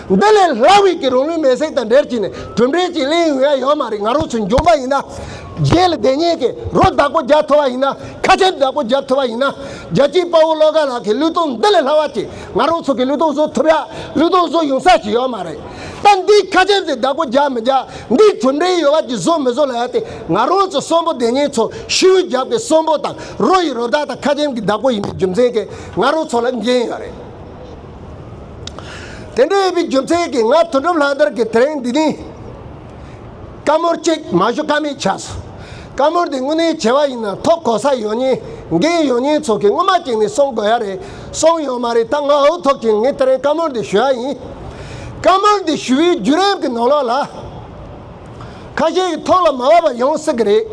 འདི་ལས་ལྷག་པའི་གི་རང་ལུས་མེར་སྲེག་དང་འབྲེལ་གྱིས་ནས་གྲུབ་འབྲས་ཅིག་ལེན་ཡོང་ཡ་ཡོད་མ་རེད། ང་རང་ཚོ་འབྱོར་པ་ཡིན་ན། རྗེས་ལ་སྡོད་མཁན་གྱི་རོ་བདག་པོ་རྒྱག་ཐུབ་པ་ཡིན་ན། ཁ་ཆེམས་བདག་པོ་རྒྱག་ཐུབ་པ་ཡིན་ན། རྒྱལ་གཅེས་དཔའ་བོ་བློ་དགའ་ལགས་ཀྱི་བློས་གཏོང་འདི་ལས་ལྷག་པ་ཅིག་ང་རང་ཚོ་གི་བློས་གཏོང་བཟོ་ཐུབ་ཡ། བློས་གཏོང་བཟོ་ཡོང་ས་ཅིག་ཡོད་མ་རེད། ད་འདི་ཁ་ཆེམས་དེ་བདག་པོ་རྒྱག་མི་རྒྱག་འདི་གྲུབ་འབྲས་ཡོད་པ་ཅིག་བཟོ་མི་བཟོ་ལབ་ཡ་དེ་ང་རང་ཚོ་གསོན་པོ་སྡོད་མཁན་ཚོ་ཤི་བོའི་རྒྱབ་ཀྱི་གསོན་པོ་དང་རོ་ཡི་རོ་བདག་དང་ཁ་ཆེམས་ཀྱི་བདག་པོ་ཡིན་པའི་རྒྱུ་མཚན་གྱིས་ང་རང་ཚོ་ལ་འགན་ཡོད་རེད། དེ་འདྲ་ཡིན་པའི་རྒྱུ་མཚན་གྱིས་ང་དོན་གྲུབ་ལྷ་དར་གྱི་དེ་རིང་འདི་ནས་བཀའ་མོལ་གཅིག་མ་ཞུ་ཀ་མེད་ཆགས་སོང་། བཀའ་མོལ་དེ་དངོས་གནས་བྱས་པ་ཡིན་ན་ཐོབ་གོ་ས་ཡོད་མཁན་ འགན་ཡོད་མཁན་ཚོ་གིས་སྔོན་མ་ཅིག་ནས་གསུང་དགོས་ཡ་རེད། གསུང་ཡོད་མ་རེད། ད་ང་འུ་ཐུག་ཅིང་ངས་དེ་རིང་བཀའ་མོལ་འདི་ཞུ་ཡ་ཡིན། བཀའ་མོལ་འདི་ཞུ་བའི་བརྒྱུད་རིམ་གྱི་ནང་ལོགས་ལ། ཁ་ཤས་ཀྱི་ཐོག་ལ་མ་བབས་པ་ཡོང་སྲིད་ཀྱི་རེད།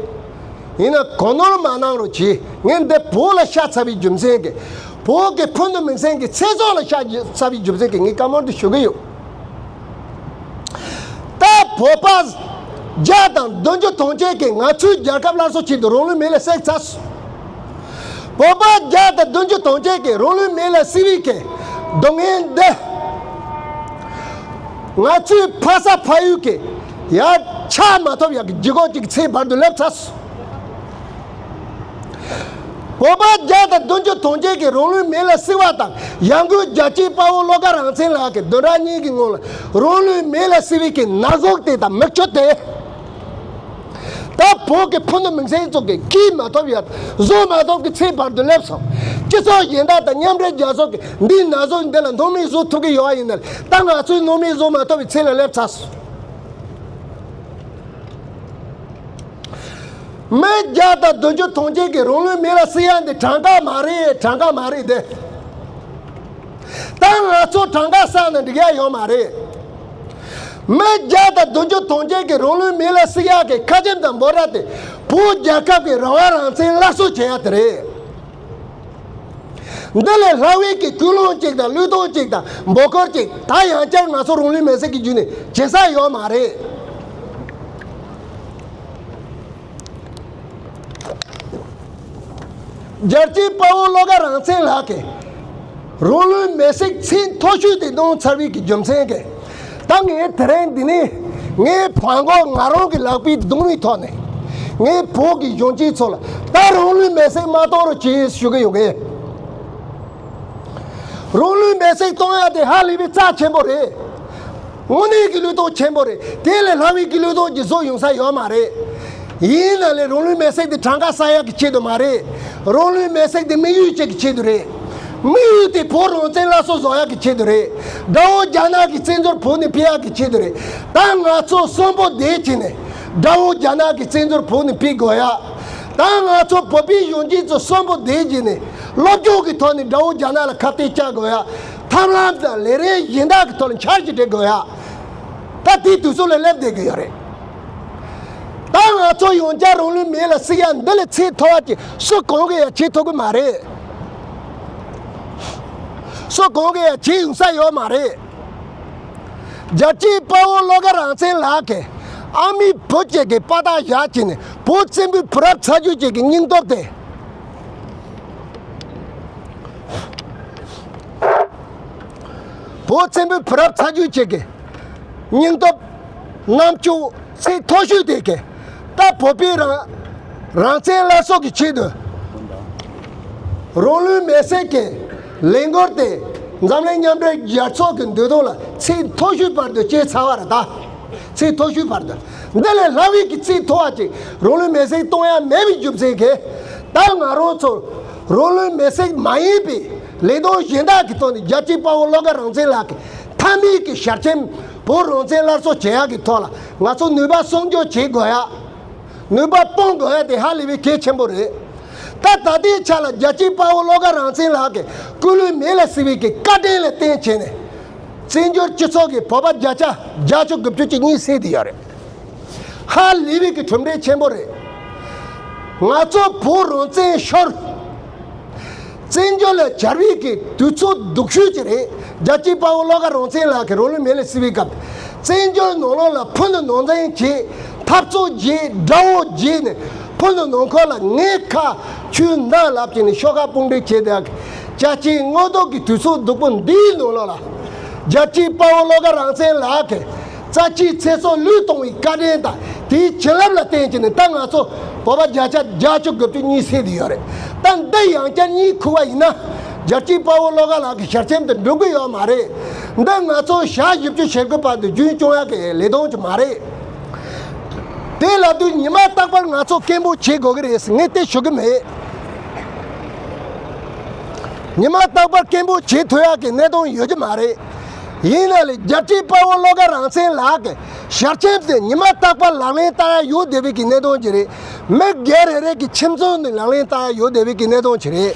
ཡིན་ན་གོ་ནོར་མ་གནང་རོགས་གྱིས། ངས་འདི་བོད་ལ་ཤ་ཚ་བའི་རྒྱུ་མཚན་གྱིས། བོད་ཀྱི་ཕུ་ནུ་མིང་སྲིང་གི་ཚེ་སྲོག་ལ་ཤ་ཚ་བའི་རྒྱུ་མཚན་གྱིས་ངས་བཀའ་མོལ་འདི་ཞུ་གི་ཡོད། ད་བོད་པ་བརྒྱ་དང་བདུན་ཅུ་དོན་གཅིག་གིས་ང་ཚོའི་རྒྱལ་ཁབ་སླར་གསོ་ཆེད་དུ་རང་ལུས་མེ་ལ་བསྲེགས་ཚར་སོང་། བོད་པ་བརྒྱ་དང་བདུན་ཅུ་དོན་གཅིག་གིས་རང་ལུས་མེ་ལ་བསྲེགས་པའི་གི་སྡུག་བསྔལ་འདི། ང་ཚོའི་ཕ་ས་ཕ་ཡུལ་གྱི་ཡར་ཆགས་མ་ཐུབ་ཡག་གི་ལྗིད་ཁོག་ཅིག་ཚེ་བར་དུ་སླེབས་ཚར་སོང་། བོད་པ་བརྒྱ་དང་བདུན་ཅུ་དོན་གཅིག་གིས་རང་ལུས་མེ་ལ་བསྲེགས་པ་དང་། ཡང་སྒོས་རྒྱལ་གཅེས་དཔའ་བོ་བློ་དགའ་རང་བཙན་ལགས་ཀྱིས་བདུན་ཕྲག་གཉིས་ཀྱི་སྔོན་ལ་རང་ལུས་མེ་ལ་བསྲེགས་པའི་གི་ན་ཟུག་དེ་དང་མིག་ཆུ་དེ། ད་བོད་ཀྱི་ཕུ་ནུ་མིང་སྲིང་ཚོ་གིས་སྐྱེས་མ་ཐུབ་ཡ། བཟོ་མ་ཐུབ་ཀྱི་ཚེ་བར་དུ་སླེབས་སོང་། སྤྱི་ཚོགས་གཞན་དག་དང་མཉམ་འབྲེལ་རྒྱལ་ཚོགས་ཀྱིས་འདིའི་ན་ཟུག་འདི་ལ་སྣང་མེད་བཟོ་ཐུབ་ཀྱི་ཡོད་པ་ཡིན་ན། ད་ང་ཚོས་སྣང་མེད་བཟོ་མ་ཐུབ་པའི་ཚེ་ལ་སླེབས་ཚར་སོང་། མི་བརྒྱ་དང་བདུན་ཅུ་དོན་གཅིག་གིས་རང་ལུས་མེ་ལ་བསྲེགས་ཡ་འདི་གྲངས་ཀ་མ་རེད། གྲངས་ཀ་མ་རེད་དེ། ད་ང་ཚོ་གྲངས་ཀ་བསགས་ན་འགྲིག་ཡ་ཡོད་མ་རེད། མི་བརྒྱ་དང་བདུན་ཅུ་དོན་གཅིག་གིས་རང་ལུས་མེ་ལ་བསྲེགས་ཡ་གི་ཁ་ཆེམས་དང་འབོད་སྒྲ་དེ། བོད་རྒྱལ་ཁབ་ཀྱི་རང་དབང་རང་བཙན་སླར་གསོ་བྱེད་ཡ་དེ་རེད། འདི་ལས་སླ་བའི་གི་ཀུན་སློང་གཅིག་དང་བློས་གཏོང་གཅིག་དང་འབོད་སྐུལ་གཅིག་ད་ཡང་བསྐྱར་ང་ཚོ་རང་ལུས་མེ་བསྲེགས་ཀྱི་བརྒྱུད་ནས་བྱེད་ས་ཡོད་མ་རེད། རྒྱལ་གཅེས་དཔའ་བོ་བློ་དགའ་རང་བཙན་ལགས་ཀྱིས་རང་ལུས་མེ་བསྲེགས་ཚད་མཐོ་ཤོས་དེ་གཏོང་ཚར་བའི་གི་རྒྱུ་མཚན་གྱིས། ད་ངས་དེ་རིང་འདི་ནས་ངའི་བར་མགོ་ང་རང་གི་ལག་པའི་རྡུང་བའི་ཐོག་ནས། ངའི་བོད་ཀྱི་གཞོན་སྐྱེས་ཚོ་ལ་ད་རང་ལུས་མེ་བསྲེགས་མ་གཏོང་རོགས་གྱིས་ཞུ་གི་ཡོད་གི། རང་ལུས་མེ་བསྲེགས་གཏོང་ཡ་དེ་ཧ་ལས་པའི་རྩ་ཆེན་པོ་རེད། དངོས་གནས་ཀྱི་བློས་གཏོང་ཆེན་པོ་རེད། དེ་ལས་སླ་བའི་གི་བློས་གཏོང་གི་བཟོ་ཡོང་ས་ཡོད་མ་རེད། ཡིན་ན་ལས་རང་ལུས་མེ་བསྲེགས་དེ་གྲངས་ཀ་བསགས་ཡག་གི་ཆེད་དུ་མ་རེད། རང་ལུས་མེ་བསྲེགས་དེ་དམིགས་ཡུལ་གཅིག་གི་ཆེད་དུ་རེད། དམིགས་ཡུལ་དེ་བོད་རང་བཙན་སླར་གསོ་བཟོ་ཡག་གི་ཆེད་དུ་རེད། དགྲ་བོ་རྒྱ་ནག་གི་བཙན་འཛུལ་བོད་ནས་ཕུད་ཡག་གི་ཆེད་དུ་རེད། ད་ང་ཚོ་གསོན་པོ་བསྡད་བྱས་ནས་དགྲ་བོ་རྒྱ་ནག་གི་བཙན་འཛུལ་བོད་ནས་ཕུད་དགོས་ཡ། ད་ང་ཚོ་བོད་པའི་གཞོན་སྐྱེས་ཚོ་གསོན་པོ་བསྡད་བྱས་ནས་སློབ་སྦྱོང་གི་ཐོག་ནས་དགྲ་བོ་རྒྱ་ནག་ལ་ཁ་གཏད་གཅོག་དགོས་ཡ། ཐབས་ལམ་དང་ལས་རིགས་གཞན་དག་གི་ཐོག་ལ་འཆར་གཞི་སྒྲིག་དགོས་ཡ། ད་དེའི་དུས་ཚོད་ལ་སླེབས་བསྡད་ཀྱི་ཡོད་རེད། ད་ང་ཚོ་ཡང་བསྐྱར་རང་ལུས་མེ་ལ་བསྲེགས་ཡ་འདི་ལས་ཚད་མཐོ་བ་ཅིག་སུ་གང་གིས་ཡང་བྱེད་ཐུབ་ཀྱི་མ་རེད། སུ་གང་གིས་ཡང་བྱེད་ཡོང་ས་ཡོད་མ་རེད། རྒྱལ་གཅེས་དཔའ་བོ་བློ་དགའ་རང་བཙན་ལགས་ཀྱིས་ཨ་མའི་བུ་གཅིག་གི་དཔའ་རྟགས་བཞག་བྱས་ནས་བོད་བཙན་པོའི་བུ་རབས་ཚ་རྒྱུད་ཅིག་གི་སྙིང་སྟོབས་དེ། བོད་བཙན་པོའི་བུ་རབས་ཚ་རྒྱུད་ཅིག་གི་སྙིང་སྟོབས་རྣམ་དཔྱོད་ཚད་མཐོ་ཤོས་དེ་གི་ད་བོད་པའི་རང་རང་བཙན་སླར་གསོ་གི་ཆེད་དུ་རང་ལུས་མེ་བསྲེགས་ཀྱི་ལས་འགུལ་དེ་འཛམ་གླིང་མཉམ་འབྲེལ་རྒྱལ་ཚོགས་ཀྱི་འདོད་དོན་ལ་ཚད་མཐོ་ཤོས་བར་དུ་བྱས་ཚར་བ་རེད་ད། ཚད་མཐོ་ཤོས་བར་དུ། འདི་ལས་སླ་བའི་གི་ཚད་མཐོ་བ་ཅིག་རང་ལུས་མེ་བསྲེགས་གཏོང་ཡ་མེད་པའི་རྒྱུ་མཚན་གྱིས། ད་ང་རང་ཚོ་རང་ལུས་མེ་བསྲེགས་མ་ཡིན་པའི་ལས་དོན་གཞན་དག་གི་ཐོག་ནས་རྒྱལ་གཅེས་དཔའ་བོ་བློ་དགའ་རང་བཙན་ལགས་ཀྱི་མཐའ་མའི་གི་ཞལ་ཆེམས་བོད་རང་བཙན་སླར་གསོ་བྱེད་ཡག་གི་ཐོག་ལ་ང་ཚོ་ནུས་པ་སྲུང་སྐྱོབ་བྱེད་དགོས་ཡ། ནུས་པ་སྤུངས་དགོས་ཡ་དེ་ཧ་ལས་པའི་གལ་ཆེན་པོ་རེད། ད་ད་ལྟའི་ཆ་ལ་རྒྱལ་གཅེས་དཔའ་བོ་བློ་དགའ་རང་བཙན་ལགས་ཀྱི་སྐུ་ལུས་མེ་ལ་བསྲེགས་པའི་གི་བཀའ་དྲིན་ལ་བརྟེན་བྱས་ནས། བཙན་བྱོལ་སྤྱི་ཚོགས་ཀྱི་བོད་པ་བརྒྱ་ཆ་བརྒྱད་ཅུ་དགུ་བཅུ་གཅིག་གཉིད་སད་དེ་ཡོད་རེད། ཧ་ལས་པའི་གི་གྲུབ་འབྲས་ཆེན་པོ་རེད། ང་ཚོ་བོད་རང་བཙན་ཤོར། བཙན་བྱོལ་ལ་གྱར་བའི་གི་དུས་ཚོད་སྡུག་ཤོས་ཅིག་རེད། རྒྱལ་གཅེས་དཔའ་བོ་བློ་དགའ་རང་བཙན་ལགས་ཀྱིས་རང་ལུས་མེ་ལ་བསྲེགས་པའི་སྐབས། བཙན་བྱོལ་ནང་ལོགས་ལ་ཕུ་ནུ་ནང་འཛིང་བྱས། འཐབ་རྩོད་བྱས། དགྲ་བོ་བརྗེས་ནས་ཕུ་ནུ་ནང་ཁུལ་ལ་ངའི་ཁ་ཆུའི་མདངས་ལབ་བྱས་ནས་ཤོག་ཁ་དཔུང་སྒྲིག་བྱས་བསྡད། ཅག་ཅིག་དངོས་ཐོག་གི་དུས་ཚོད་སྡུག་པོ་འདིའི་ནང་ལོགས་ལ། རྒྱལ་གཅེས་དཔའ་བོ་བློ་དགའ་རང་བཙན་ལགས་ཀྱིས། རྩ་ཆེའི་ཚེ་སྲོག་བློས་གཏོང་བའི་བཀའ་དྲིན་དང་དེའི་བྱིན་རླབས་ལ་བརྟེན་བྱས་ནས་ད་ང་ཚོ་བོད་པ་བརྒྱ་ཆ་བརྒྱད་ཅུ་དགུ་བཅུ་གཉིད་སད་དེ་ཡོད་རེད། ད་འདི་ཡང་བསྐྱར་གཉིད་ཁུག་པ་ཡིན་ན། རྒྱལ་གཅེས་དཔའ་བོ་བློ་དགའ་ལགས་ཀྱི་ཞལ་ཆེམས་དེ་འགྲུབ་ཀྱི་ཡོད་མ་རེད། འདི་ང་ཚོ་ཞག་བཞི་བཅུ་ཞེ་དགུ་བར་དུ་རྒྱུན་སྐྱོང་ཡག་གི་ལས་དོན་ཅིག་མ་རེད། དེ་ལབ་དུས་ཉི་མ་རྟག་པར་ང་ཚོ་སྐད་འབོད་བྱེད་དགོས་ཀྱི་རེད་ཟེར་ངས་དེ་ཞུ་གི་མེད། ཉི་མ་རྟག་པར་སྐད་འབོད་བྱེད་ཐུབ་ཡག་གི་གནད་དོན་ཡོད་ཀྱི་མ་རེད། ཡིན་ན་ལས་རྒྱལ་གཅེས་དཔའ་བོ་བློ་དགའ་རང་བཙན་ལགས་ཀྱི་ཞལ་ཆེམས་དེ་ཉི་མ་རྟག་པར་ལག་ལེན་བསྟར་ཡག་ཡོད་བསྡད་པའི་གི་གནད་དོན་ཅིག་རེད། མི་སྒེར་རེ་རེ་གི་ཁྱིམ་ཚང་ནས་ལག་ལེན་བསྟར་ཡ་ཡོད་བསྡད་པའི་གི་གནད་དོན་ཅིག་རེད།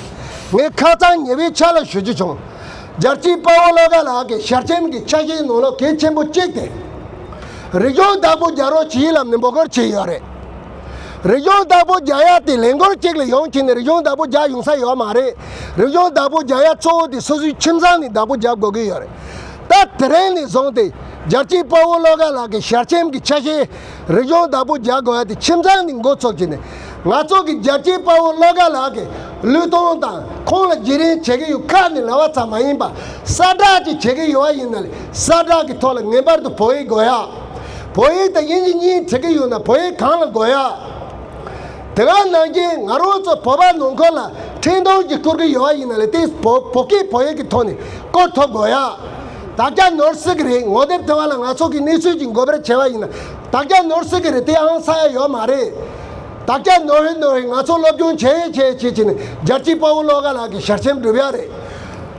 ངས་ཁ་སང་ཉེ་བའི་ཆ་ལ་ཞུ་རྒྱུ་བྱུང་། རྒྱལ་གཅེས་དཔའ་བོ་བློ་དགའ་ལགས་ཀྱི་ཞལ་ཆེམས་ཀྱི་ཆ་ཤས་ནང་ལོགས་གལ་ཆེན་པོ་གཅིག་དེ། རིག་གཞུང་བདག་པོ་རྒྱག་རོགས་བྱེད་ལབ་ནས་འབོད་སྐུལ་བྱས་ཡོད་རེད། རིག་གཞུང་བདག་པོ་རྒྱག་ཡ་དེ་ལས་འགུལ་གཅིག་ལ་ཡོང་ཕྱིན་ནས་རིག་གཞུང་བདག་པོ་རྒྱག་ཡོང་ས་ཡོད་མ་རེད། རིག་གཞུང་བདག་པོ་རྒྱག་ཡ་གཙོ་བོ་དེ་སོ་སོའི་ཁྱིམ་ཚང་ནས་བདག་པོ་རྒྱག་དགོས་ཀྱི་ཡོད་རེད། ད་དེ་རིང་ནས་བཟུང་སྟེ་རྒྱལ་གཅེས་དཔའ་བོ་བློ་དགའ་ལགས་ཀྱི་ཞལ་ཆེམས་ཀྱི་ཆ་ཤས། རིག་གཞུང་བདག་པོ་རྒྱག་དགོས་ཡ་དེ་ཁྱིམ་ཚང་ནས་འགོ་ཚུགས་ཀྱི་ནས། ང་ཚོ་གི་རྒྱལ་གཅེས་དཔའ་བོ་བློ་དགའ་ལགས་ཀྱི་བློས་གཏོང་དང་ཁོང་ལ་བརྗེ་རེས་བྱེད་ཀྱི་ཡོད་ཁ་ནས་ལབ་པ་ཙམ་མ་ཡིན་པ། གསལ་བསྒྲགས་ཅིག་བྱེད་ཀྱི་ཡོད་པ་ཡིན་ན་ལས་གསལ་བསྒྲགས་ཀྱི་ཐོག་ལ་ངེས་པར་དུ་བོད་ཡིག་དགོས་ཡ། བོད་ཡིག་དང་དབྱིན་ཇི་གཉིས་བྲིས་ཀྱི་ཡོད་ན་བོད་ཡིག་གང་ལ་དགོས་ཡ། དེ་ག་ནང་བཞིན་ང་རང་ཚོ་བོད་པ་ནང་ཁུལ་ལ་འཕྲིན་གཏོང་ཅིག་བསྐུར་གྱི་ཡོད་པ་ཡིན་ན་ལས་དེ་བོད་བོད་སྐད་བོད་ཡིག་གི་ཐོག་ནས་བསྐུར་ཐུབ་དགོས་ཡ། དག་ཆ་ནོར་སྲིད་ཀྱི་རེད། ངོ་དེབ་དེ་བ་ལ་ང་ཚོ་གི་གནས་ཚུལ་ཅིག་འགོད་པར་བྱས་པ་ཡིན་ན་དག་ཆ་ནོར་སྲིད་ཀྱི་རེད། དེ་ཨང་ཚ་ཡ་ཡོད་མ་རེད། དག་ཆ་ནོར་རེད་ནོར་རེད། ང་ཚོ་སློབ་སྦྱོང་བྱས་བྱས་བྱས་བྱས་ནས་རྒྱལ་གཅེས་དཔའ་བོ་བློ་དགའ་ལགས་ཀྱི་ཞལ་ཆེམས་སྒྲུབ་ཡ་རེད།